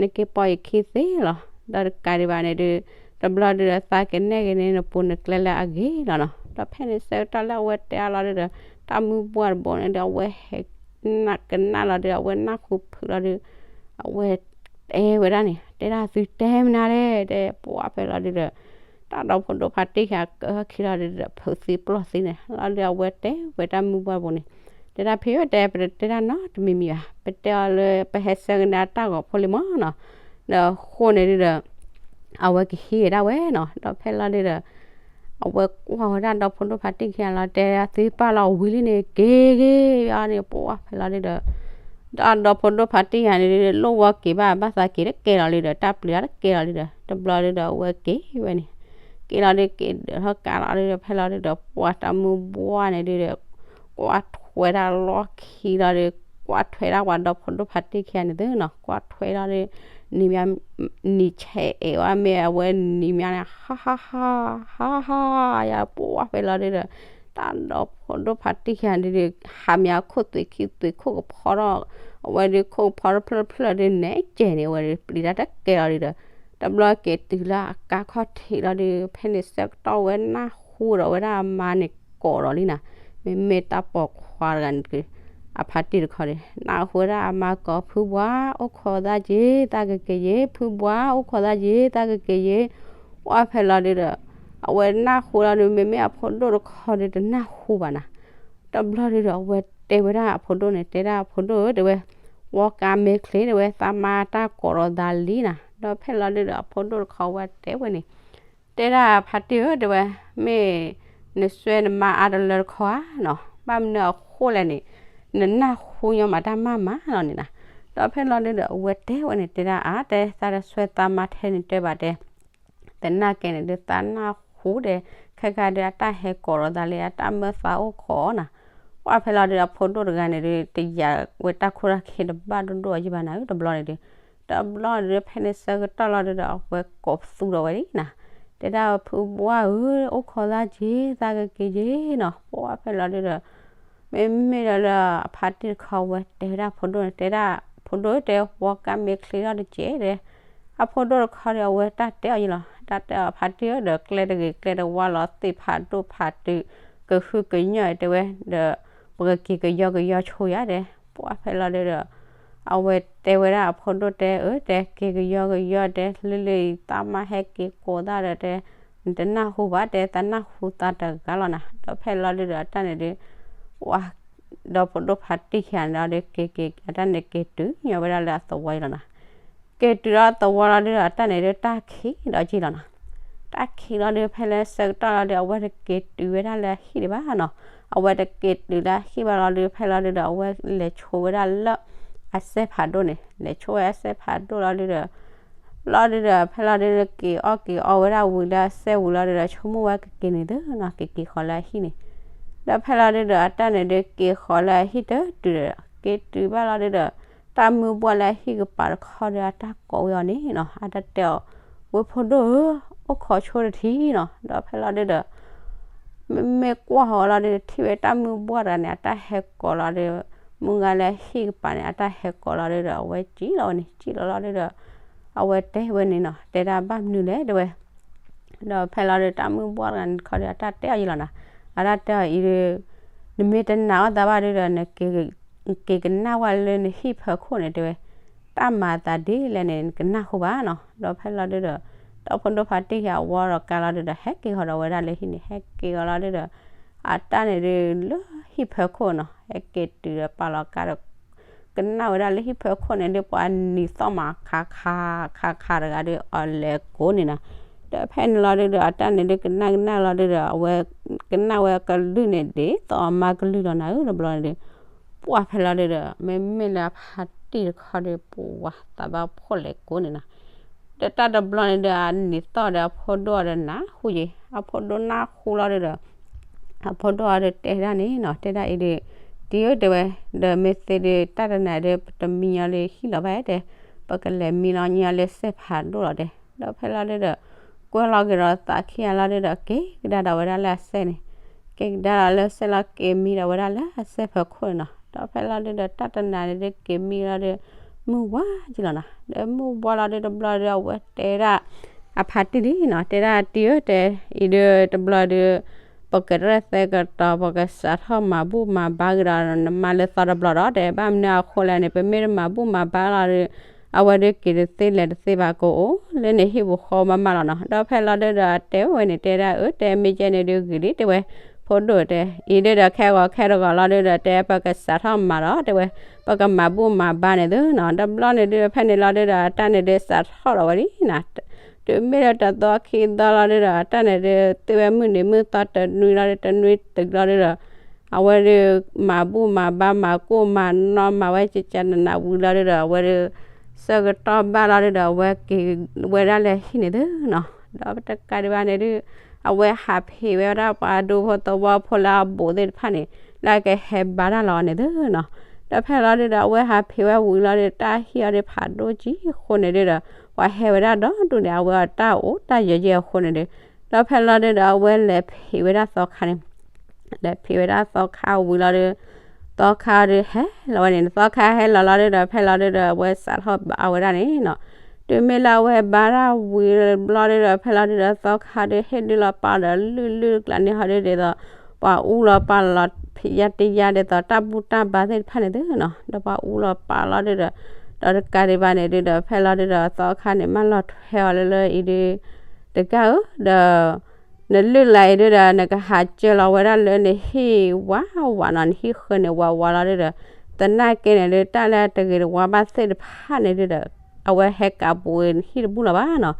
နက့ၤပိာ်ယခံသ့လီၤ. ဒီးတကးဒံးဘၣ်န့ၣ်ဒုး တဘျီဒုးဒီး သးက့ၤနဲၣ်က့ၤန့ၢ်နပူၤနကျဲလၢအဂ့ၤလီၤနီၤ. ဒီးဖဲန့ၣ်ဆၢကတီၢ်လၢအဝဲတဲအါလီၤဒုးဒီး တၢ်မုၢ်ပှၢ်တဘိန့ၣ်ဒီး အဝဲဟဲနးကနၣ်လီၤဒုး အဝဲနၢ်ဟူဖုးလီၤဒုး အဝဲတဲဝဲဒၣ်န့ၣ် တဲဒၣ်သုတဲမနုၤလဲၣ် တဲ ပှၤဖဲလီၤဒုးဒီး တၢ်ဒီဖိဒိၣ်ဖါတံၢ်ခံဂၤကၢခံလီၤဒုးဒီး ဖုးသံပျီၢ်သံန့ၣ် လီၤဒုးအဝဲတဲဝဲတၢ်မုၢ်ပှၢ်တဘိန့ၣ် တဲဒၣ်ဖံဧၢ တဲပတတဲတၢ်နီတမံၤမံၤဘၣ် ပတဲအီၤလၢပဟဲဆၢက့ၤန့ၢ်အတၢ်ဂီၤဖိလံမးနီၤ. ဒီးအဃိန့ၣ်ဒုးဒီး အဝဲကဟံးဝဲဒၣ်ဝဲနီၤ. ဒီးဖဲလီၤဒုးဒီး အဝဲကွၢ်ဝဲဒၣ်ဒီဖိဒိၣ်ဖါတံၢ်ခံဂၤလီၤ တဲဒၣ်သုပာ်လီၤဝံၤလံန့ၣ် က့ၤက့ၤအီၤန့ၣ် ပှၤဖဲလီၤဒုးဒီး ဒီးဒီဖိဒိၣ်ဖါတံၢ်ယၤန့ၣ်ဒုး လိၣ်ဝီက့ၤဘၣ် ဘၣ်သးက့ၤတကဲလီၤလံဒီး တၢ်ပျံၤတကဲလီၤလံဒီး တဘျီဒုးဒီးအဝဲက့ၤဝဲန့ၣ် က့ၤလီၤဒုးက့ၤဒၢးထီၣ်ကးလီၤဒုးဒီး ဖဲလီၤဒုးဒီး ပှၤတၢ်မုၢ်ဘှၢ်န့ၣ်ဒုးဒီး ကွၢ်ထွဲဒၣ်လီၢ်ခံလီၤဒုး ကွၢ်ထွဲဒၣ်ပှၤဒီဖိဒိၣ်ဖါတံၢ်ခံဂၤန့ၣ်သုနီၤ ကွၢ်ထွဲလီၤဒုး နံၤမး နံၤဆဲးအဲၣ်ဝဲမ့ၢ်အဝဲနံၤမးန့ၣ် ဟါဟါဟါ ဟါဟါ ယပှၤဖဲလီၤဒုးဒီး တၢ်ဒီဖိဒိၣ်ဖါတံၢ်ခံဂၤန့ၣ်ဒုး ဟးမးခိၣ်သွံၣ်ခံသွံၣ်ခိၣ်ကဖီထီၣ် အဝဲဒုးခိၣ်ကဖီထီၣ်ဖျၢၣ်ဖျၢၣ်ဒုးနဲကဲန့ၣ် အဝဲဒုးပျံၤတၢ်တကဲလီၤဒုးဒီး တဘျီက့ၤတုၤလၢအကါခီၣ်ထံးလီၤဒီး ဖဲန့ၣ်ဆၢကတီၢ်ဝဲနၢ်ဟူဒီးဝဲဒၣ်အမါန့ၣ်ကိးဒီးလံနၤ, မ့မ့ၢ်တၢ်ပိာ်ခွါတဂၤန့ၣ် အဖါတံၢ်တခီဒီး နၢ်ဟူဝဲဒၣ်အမါကိး ဖုဘှါ အိၣ်ခိးသးက့ၤ သးကက့ၤယ့ၢ်, ဖုဘှါ အိၣ်ခိးသးက့ၤ သးကက့ၤယ့ၢ်, ပှၢ်ဖဲလီၤဒုဒီး အဝဲနၢ်ဟူလီၤဒု မ့မ့ၢ်အဖိဒိၣ်တခီဒီးတနၢ်ဟူဘၣ်နၤ, တဘျီဒုဒီး အဝဲတဲဝဲဒၣ်အဖိဒိၣ်န့ၣ် တဲဒၣ်အဖိဒိၣ်ဧၢ တဲဝဲ, ဝီကါမ့ၢ်ချ့ တဲဝဲ သးမါတၢ်ကိးဒီးသးလံနၤ, ဒီးဖဲလီၤဒုဒီး အဖိဒိၣ်တခီဝဲတဲဝဲန့ၣ် တဲဒၣ်ဖါတံၢ်ဧၢ တဲဝဲ, မ့ၢ်နစွဲနမါအါတလၢတခီဧါနီၤ, ဘၣ်မနုၤအဃိလဲၣ်န့ၣ် နနၢ်ဟူညီမးတၢ်မၤမၤလီၤန့ၣ်နၤ, ဒီးဖဲလီၤဒုဒီး အဝဲတဲဝဲန့ၣ် တဲဒၣ်အါ တဲသးတစွဲသးမါထဲန့ၣ်တဲဘၣ်တဲ တနာ်က့န့ၣ်ဒုးသးနၢ်ဟူဒီး ခဲခါဒုးအတၢ်ဟဲကိးဒီးသးလၢအတၢ်မၢသးအိၣ်ခိးနၤ, ပှၢ်ဖဲလီၤဒုးအဖိဒိၣ်တဂၤန့ၣ်ဒုး တယာ်ဝဲတၢ်ခိၣ်တၢ်ခံတဘၣ်ဒိၣ်ဒိၣ်အယံၤဘၣ်နၤဧၢ တဘျီန့ၣ်ဒုး, တဘျီန့ၣ်ဒုး ဖဲန့ၣ်ဆၢကတီၢ်လီၤဒုးဒီး အဝဲကိးပသူဒီးဝဲဒၣ်နၤ, တဲဒၣ်ဖုဘှါဧၢ အိၣ်ခိးသးက့ၤ သးကက့ၤယ့ၢ်နီၤ, ပှၢ်ဖဲလီၤဒုးဒီး မ့မ့ၢ်လၢအဖါတံၢ်တခီဝဲတဲဝဲဒၣ်အဖိဒိၣ်န့ၣ် တဲဒၣ် ဖိဒိၣ်ဧၢ တဲဝီကါမ့ၢ်ချ့ထီၣ်တကဲးဒီး အဖိဒိၣ်တခီဒီး အဝဲတၢ်တဲအီၤယံၤလီၤ, တၢ်တဲအီၤဖါတံၢ်ဧၢ ဒီးကျဲတဂ့ၤကျဲတဝါလီၤ သ့ၣ်ဖးဒိၣ်ဖးတုး ကဟုကညီၢ်တဲဝဲ ဒီး ပကက့ၤကယီကယီဆိယၤတဲ, ပှၢ်ဖဲလီၤဒုဒီး အဝဲတဲဝဲဒၣ်အဖိဒိၣ်တဲ အၢ တဲက့ၤကယီကယီတဲ လၢလၢအံၤသးမါဟဲက့ၤကိးသးဒီးတဲ နတနၢ်ဟူဘၣ်တဲ သးနၢ်ဟူသးတဂၤလီၤနၤ, ဒီးဖဲလီၤဒုဒီးအတၢ်န့ၣ်ဒုး ပှၢ် ဒီးဖိဒိၣ်ဖါတံၢ်ခံဂၤန့ၣ်ဒီး က့ၤက့ၤ အတၢ်န့ၣ်က့ၤတုၤညီဝဲဒၣ်လၢအသဝီအံၤလီၤနၤ, က့ၤတုၤဒီးအသဝီလီၤဒုဒီး အတၢ်န့ၣ်ဒုးတၢ်ခံးဒီးက့ၤလီၤနၤ, တၢ်ခံးလီၤဒုး ဖဲလၢဆၢကတီၢ်လီၤဒုး အဝဲတက့ၤတုၤဝဲဒၣ်လၢအဟံၣ်ဒံးဘၣ်နီၤ, အဝဲတက့ၤတုၤလၢအဟံၣ်ဘၣ်လီၤဒုး ဖဲလီၤဒုဒီး အဝဲလဲၤဆိဝဲဒၣ်လၢ အစဲးဖးဒိၣ်န့ၣ် လဲၤဆိဝဲအစဲးဖးဒိၣ်လီၤဒုဒီး လီၤဒုဒီး ဖဲလီၤဒုဒီး က့ၤအီၣ်က့ၤအီဝဲဒၣ်ဝံၤလၢအစဲးဝံၤလီၤဒုဒီး ဆိကမိၣ်ဝဲကက့ၤန့ၣ်သ့နီၤ ကက့ၤဃီၤလၢအဟံၣ်န့ၣ်, ဒီးဖဲလီၤဒုဒီး အတၢ်န့ၣ်ဒုးက့ၤဃီၤလၢအဟံၣ်တတုၤဒီး က့ၤတုၤဘၣ်လီၤဒုဒီး တၢ်မုၢ်ဘှီၣ်လၢအဟံၣ်ကပၤတခီဒီး အတၢ်ကိးဝဲအီၤန့ၣ်နီၤ အတၢ်တဲအီၤ ဝ့ၢ်ဖိဒိၣ်ဧၢ အိၣ်ခိးဆိတထံၣ်နီၤ ဒီးဖဲလီၤဒုဒီး မ့မ့ၢ်ကွၢ်ဃီၤလီၤဒုဒီး ထံၣ်ဝဲတၢ်မုၢ်ဘှီၣ်တဂၤန့ၣ် အတၢ်ဟဲကိးလီၤဒုဒီး မုၢ်ဂၤလၢဟံၣ်ကပၤန့ၣ် အတၢ်ဟဲကိးလီၤဒုဒီး အဝဲစံၣ်လီၤဝဲန့ၣ် စံၣ်လီၤလီၤဒုဒီး အဝဲတဲဝဲန့ၣ်နီၤ တဲဒၣ်ဘၣ်မနုၤလဲၣ်တဲဝဲ ဒီးဖဲလီၤဒုဒီး တၢ်မုၢ်ဘှီၣ်တဂၤန့ၣ်တခီဒီး အတၢ်တဲအီၤယံၤလီၤနီၤ အတၢ်တဲအီၤအံၤဒုဒီး နမ့ၢ်တနာ်အီၣ်သးဘၣ်ဒုဒီး နက့ၤကနၣ်ဝဲလၢနဟံၣ်ဖၢခိၣ်န့ၣ်တဲဝဲ တၢ်မၤအသးဒ်လဲၣ်န့ၣ် နကနၣ်ဃုာ်ဘၣ်နီၤ ဒီးဖဲလီၤဒုဒီး ဒီဖိဒိၣ်ဖါတံၢ်ဟံၣ်အဝီဒီးကါလီၤဒုဒီး ဟဲက့ၤဃီၤဒီးဝဲဒၣ်လၢဟံၣ်န့ၣ် ဟဲက့ၤဃီၤလီၤဒုဒီး အတၢ်န့ၣ်ဒုးလၢဟံၣ်ဖၢခိၣ်နီၤ ဟဲက့ၤတုၤဒီးပာ်လီၤကါဒီး ကနၣ်ဝဲဒၣ်လၢဟံၣ်ဖၢခိၣ်န့ၣ်ဒုး ပှၤနံၤသီၣ်မးခးခး ခးခးတဂၤဒီး အီၤလဲၤကိးန့ၣ်နီၤ ဒီးဖဲန့ၣ်လီၤဒုဒီး အတၢ်န့ၣ်ဒုးကနၣ်ကနၣ်လီၤဒုဒီး အဝဲကနၣ်ဝဲကလုၢ်န့ၣ် ဒ်သိးအမါကလုၢ်လီၤနၤဧၢ တဘျီန့ၣ်ဒုး ပှၢ်ဖဲလီၤဒုဒီး မ့မ့ၢ်လၢအဖါတံၢ်တခီဒီး ပှၤသးဘၣ်ဖှီၣ်လဲၤကိးန့ၣ်နီၤ ဒီးတၢ်တဘျီန့ၣ်ဒီး အနံၤသီၣ်ဒီးအဖိဒိၣ်ဒီးနၢ်ဟူယံၤ အဖိဒိၣ်နၢ်ဟူလီၤဒုဒီး အဖိဒိၣ်အီၤဒီးတဲဒၣ်န့ၣ်နီၤ တဲဒၣ်အံၤဒီး တံၤဧၢတဲဝဲ ဒီးမ့ၢ်သ့ဒီး တၢ်တနၤဒီး ပတမံညီလၢဟံၣ်လီၤဘၣ်တဲ ပကလဲၤမံလီၤညီလၢစဲးဖးဒိၣ်လီၤတဲ ဒီးဖဲလီၤဒုဒီး ကွဲလီၤက့ၤဒီးသးခံဂၤလီၤဒုဒီး က့ၤကဒါဒီးဝဲဒၣ်လၢအစဲးန့ၣ် က့ၤကဒါဒီးလၢစဲးလီၤ က့ၤမံဒီးဝဲဒၣ်လၢအစဲးဖၢခိၣ်န့ၣ်နီၤ ဒီးဖဲလီၤဒုဒီး တၢ်တနၤန့ၣ်ဒုး က့ၤမံလီၤဒု မုၢ်ဝါက့ၤလီၤနီၤ ဒီးမုၢ်ဝါလီၤဒုတဘျီဒီး အဝဲတဲဒၣ် အဖါတံၢ်လံနီၤ တဲဒၣ်တံၤဧၢတဲ အံၤဒုတဘျီဒု ပကရဲၣ်သဲကတီၤ ပကစးထီၣ်မၤဘူၣ်မၤဘါက့ၤဒီးနမါလၢသီတဘျီဒီး တဲဘၣ်မနုၤအဃိလဲၣ်န့ၣ် ပမ့ၢ်တမၤဘူၣ်မၤဘါလီၤဒု အဝဲဒုက့ၤတသ့လဲၤတသ့ဘၣ်ကအိၣ် လၢန့ၣ်ဟံၣ်ပူၤဃီမးမးလီၤနီၤ ဒီးဖဲလီၤဒုဒီး အတဲဝဲန့ၣ် တဲဒၣ်အၢ တဲမ့ၢ်ကဲန့ၣ်ဒုဂ့ၤလံ တဲဝဲ ဖိဒိၣ်တဲ အံၤဒုဒီးခဲဂီၤခဲတဂီၤလီၤဒုဒီး တဲပကစးထီၣ်မၤဒီး တဲဝဲ ပကမၤဘူၣ်မၤဘါန့ၣ်သုနီၤ တဘျီန့ၣ်ဒု ဖဲန့ၣ်လီၤဒုဒီး အတၢ်န့ၣ်ဒုစးထီၣ်ဒီးဝဲလံနီၤ တုၤမ့ၢ်လၢတသီခံသီလီၤဒုဒီး အတၢ်န့ၣ်ဒု သ့ဝဲမုၢ်နံၤမုၢ်သီ တနွံလီၤဒု တနွံတုၤလီၤဒုဒီး အဝဲဒု မၤဘူၣ်မၤဘါ မၤကိၢ်မၤနီၢ် မၤဝဲကကနနးဝံၤလီၤဒုဒီး အဝဲဒု ဆၢကတီၢ်ဘၣ်လီၤဒုဒီး အဝဲက့ၤဝဲဒၣ်လၢဟံၣ်န့ၣ်သုနီၤ ဒီးတကးဒံးဘၣ်န့ၣ်ဒု အဝဲဟးဖံးဝဲဒၣ်ပှၤဒူဖိသဝီဖိလၢအဘူးသ့ၣ်တဖၣ်န့ၣ် လၢအကဟဲဘါတၢ်လီၤန့ၣ်သုနီၤ ဒီးဖဲလီၤဒုဒီး အဝဲဟးဖံးဝဲဝံၤလီၤဒု တၢ်ဟံၣ်အီၤဒုဖးဒိၣ်ကံဃိန့ၣ်ဒုဒီး ပှၤဟဲဝဲဒၣ်ဒီဒူၣ်န့ၣ် အဝဲအတၢ်အိၣ်တၢ်ယၢၤက့ၤအဃိန့ၣ်ဒု ဒီးဖဲလီၤဒုဒီး အဝဲလဲၤဖံးဝဲဒၣ်သီခါန့ၣ် လဲၤဖံးဝဲဒၣ်သီခါဝံၤလီၤဒု သီခါဒုဟဲလီၤဝဲန့ၣ် သီခါဟဲလီၤလီၤဒုဒီး ဖဲလီၤဒုဒီး အဝဲစးထီၣ်ဘါဝဲဒၣ်န့ၣ်နီၤ တုၤမ့ၢ်လၢအဝဲဘါတၢ်ဝံၤတဘျီဒုဒီး ဖဲလီၤဒုဒီးသီခါဒီး ဟ့ၣ်ဒုးလီၤပာ်ဒီးလုၢ်လုၢ်ကျါန့ၣ်ဟီဒုဒ်သိး ပှၤအူလီၤပာ်လီၤဖံးယါတယါဒ်သိး တၢ်ဘူၣ်တၢ်ဘါသ့ၣ်တဖၣ်န့ၣ်သုနီၤ, ဒီးပှၤအူလီၤပာ်လီၤဒုဒီး ဒီးတကးဒံးဘၣ်န့ၣ်ဒုဒီး ဖဲလီၤဒုဒီးသီခါန့ၣ် မၢလီၤထွဲအီၤလၢလၢအံၤဒု တကးဧၢ, ဒီး နလုၢ်လၢ်အံၤဒုဒီး နကဟးစၢလီၤဝဲဒၣ်လၢနဟံၣ်ဝးဝးနီၤ, နဟံၣ်ဃၢၤန့ၣ်ဝးဝးလီၤဒုဒီး သနာ်က့န့ၣ်ဒု တၢ်လၢတဂ့ၤတဝါဘၣ်သ့ၣ်တဖၣ်န့ၣ်ဒုဒီး အဝဲဟဲကးပူၤနဟံၣ်တဘူၣ်လီၤဘၣ်နီၤ.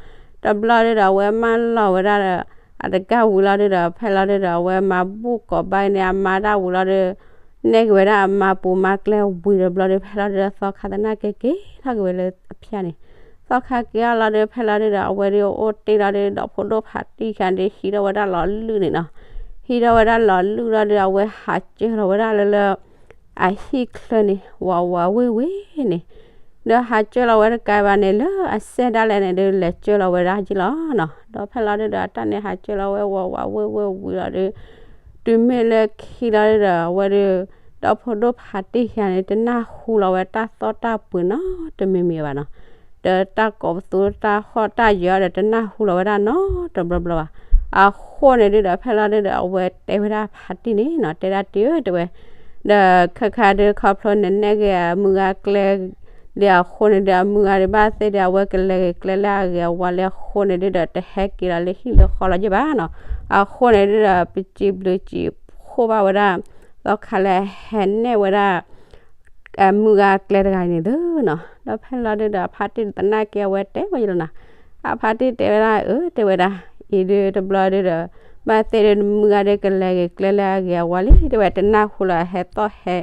တဘျီဒုဒီး အဝဲမၢလီၤဝဲဒၣ်ဒီး အတကးဝံၤလီၤဒုဒီး ဖဲလီၤဒုဒီး အဝဲမၤဘူၣ်ကိးဘၣ်န့ၣ် အမါတၢ်ဝံၤလီၤဒု နဲၣ်က့ၤဝဲဒၣ်အမါပူၤမါကျဲဝံၤတဘျီဒု ဖဲလီၤဒုဒီး သီခါသနာ်က့က့ၤထီၣ်က့ၤဝဲလၢအဖၠၣ်န့ၣ်, သီခါက့ၤအီၤလီၤဒု ဖဲလီၤဒုဒီး အဝဲဒုအိၣ်တ့ၢ်လီၤဒု ဒီဖိဒိၣ်ဖးတံၢ်ခံဂၤန့ၣ်ဒု ဟံးထီၣ်ဝဲဒၣ်လီၤလုၢ်န့ၣ်နီၤ. ဟံးထီၣ်ဝဲဒၣ်လီၤလုၢ်လီၤဒု အဝဲဟးစၢလီၤဝဲဒၣ်လၢလၢ အဟံၣ်ချၢန့ၣ် ဝးဝးဝ့ၢ်ဝ့ၢ်န့ၣ်, ဒီးဟးစၢလီၤဝဲတကးဘၣ်န့ၣ် လၢအစဲးဒၣ်လဲာ်န့ၣ်ဒု လဲၤစၢလီၤဝဲဒၣ်ယ့ၢ်လီၤနီၤ. ဒီးဖဲလီၤဒုဒီး အတၢ်န့ၣ်ဟးစၢလီၤဝဲဝးဝးဝ့ၢ်ဝ့ၢ်ဝံၤလီၤဒု တုၤမ့ၢ်လၢခံလီၤဒုဒီး အဝဲဒု ဒီဖိဒိၣ်ဖးတံၢ်ခံဂၤန့ၣ် တနၢ်ဟူလီၤဝဲတၢ်သီၣ်တၢ်ပှ့ၤနီတမံၤမံၤဘၣ်နီၤ. ဒီးတၢ်ကိးပသူတၢ်ဟီၣ်တၢ်ယၢၤဒီး တနၢ်ဟူလီၤဝဲဒၣ်နီတဘျီဘျီဘၣ်. အဃိန့ၣ်ဒုဒီး ဖဲလီၤဒုဒီး အဝဲတဲဝဲဒၣ်ဖးတံၢ်န့ၣ်နီၤ, တဲဒၣ်တံၢ်ဧၢ တဲဝဲ, ဒီးခဲခါဒု ခီဖျိနနဲၣ်က့ၤအမုၢ်ဂၤကျဲ ဒ်အဃိန့ၣ်ဒု အမုၢ်ဂၤဒုဘၣ်သ့ၣ်ဒု အဝဲကလဲၤက့ၤကျဲလၢအဂ့ၤအဝါလံအဃိန့ၣ်ဒုဒီး တဟဲက့ၤလီၤလၢဟံၣ်လၢဃီလီၤယ့ၢ်ဘၣ်နီၤ. အဃိန့ၣ်ဒုဒီး ပစံးဘျုးစံးဖှိၣ်ဘၣ်ဝဲဒၣ် သီခါလၢအဟဲနဲၣ်ဝဲဒၣ် အမုၢ်ဂၤကျဲတဂၤအံၤန့ၣ်သုနီၤ. ဒီးဖဲလီၤဒုဒီး အဖးတံၢ်သနာ်က့အဝဲတဲဝဲယလီၤနီၤ. အဖးတံၢ်တဲဝဲဒၣ် အၢ တဲဝဲဒၣ် အံၤဒုတဘျီဒုဒီး ဘၣ်သ့ၣ်ဒု နမုၢ်ဂၤဒုကလဲၤက့ၤကျဲလၢအဂ့ၤအဝါလံ တဲဝဲ တနၢ်ဟူလီၤ ဟဲသီၣ်ဟဲ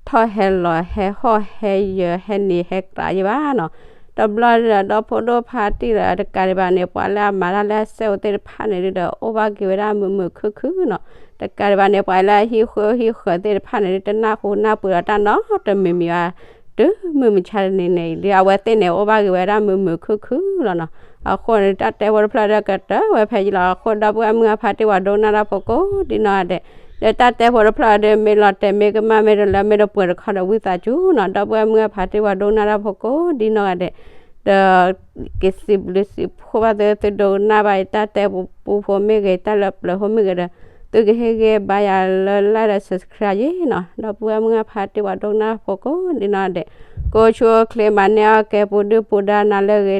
ထီၣ်ဟဲလီၤ ဟဲဟီၣ်ဟဲယၢၤ ဟဲနံၤဟဲကျးယ့ၢ်ဘၣ်နီၤ. တဘျီဒုဒီး ဒီဖိဒိၣ်ဖးတံၢ်ဒီး တကးဒံးဘၣ်န့ၣ် ပှၤလၢအမၤတၢ်လၢအစဲအိၣ်သ့ၣ်တဖၣ်န့ၣ်ဒုဒီး အိၣ်ဘၣ်က့ၤဝဲဒၣ်မုာ်မုာ်ခုၣ်ခုၣ်နီၤ. တကးဒံးဘၣ်န့ၣ် ပှၤလၢအဟံၣ်ဃၢဟံၣ်ဃၢၤသ့ၣ်တဖၣ်န့ၣ်ဒု တနၢ်ဟူနၢ်ပၢၢ်ဒီးတၢ်နီတမံၤမံၤဘၣ် တုၤမုၢ်မဆါတနံၤန့ၣ်အံၤဒု အဝဲသ့ၣ်န့ၣ် အိၣ်ဘၣ်က့ၤဝဲဒၣ်မုာ်မုာ်ခုၣ်ခုၣ်လီၤနီၤ. အဃိန့ၣ် တၢ်တဲဖိတဖျၢၣ်ဒီးကတၢၢ်ဝဲဖဲယလီၤ. အဃိ ဒီပုၢ်ဝဲၢ်မုၢ်ဂၤဖးတံၢ်ပှၤဒိကနၣ်တၢ်ဖိကိးဒ်နီၢ်ဂၤဒဲး, ဒီးတၢ်တဲဖိတဖျၢၣ်ဒီး မ့ၢ်လီၤတဲာ်မ့ၢ်ကမၣ်မ့ၢ်တလၢမ့ၢ်တပှဲၤတခီဒီး ဝံသးစူၤနီၤ ဒီပုၢ်ဝဲၢ်မုၢ်ဂၤဖးတံၢ်ပှၤဒိကနၣ်တၢ်ဖိကိးဒ်နီၢ်ဂၤဒဲး, ဒီး ကစံးဘျုးစံးဖှိၣ်ဘၣ်သု သုဒိကနၣ်ဘၣ်ယတၢ်တဲပူဖိမ့ၢ်ဂ့ၤ တၢ်လၢပျၢၤဖိမ့ၢ်ဂ့ၤဒီး သုကဟ့ၣ်ဂံၢ်ဘါယၤလၢ like ဒီး subscribe ယ့ၢ်နီၤ. ဒီပုၢ်ဝဲၢ်မုၢ်ဂၤဖးတံၢ်ပှၤဒိကနၣ်ဖိကိးဒ်နီၢ်ဂၤဒဲး, ကိးဆူအိၣ်ချ့မၤန့ၢ်အီၣ်ကဲပူၤဒုၣ်ပူၤဒါနၤလၢအဂ့ၤ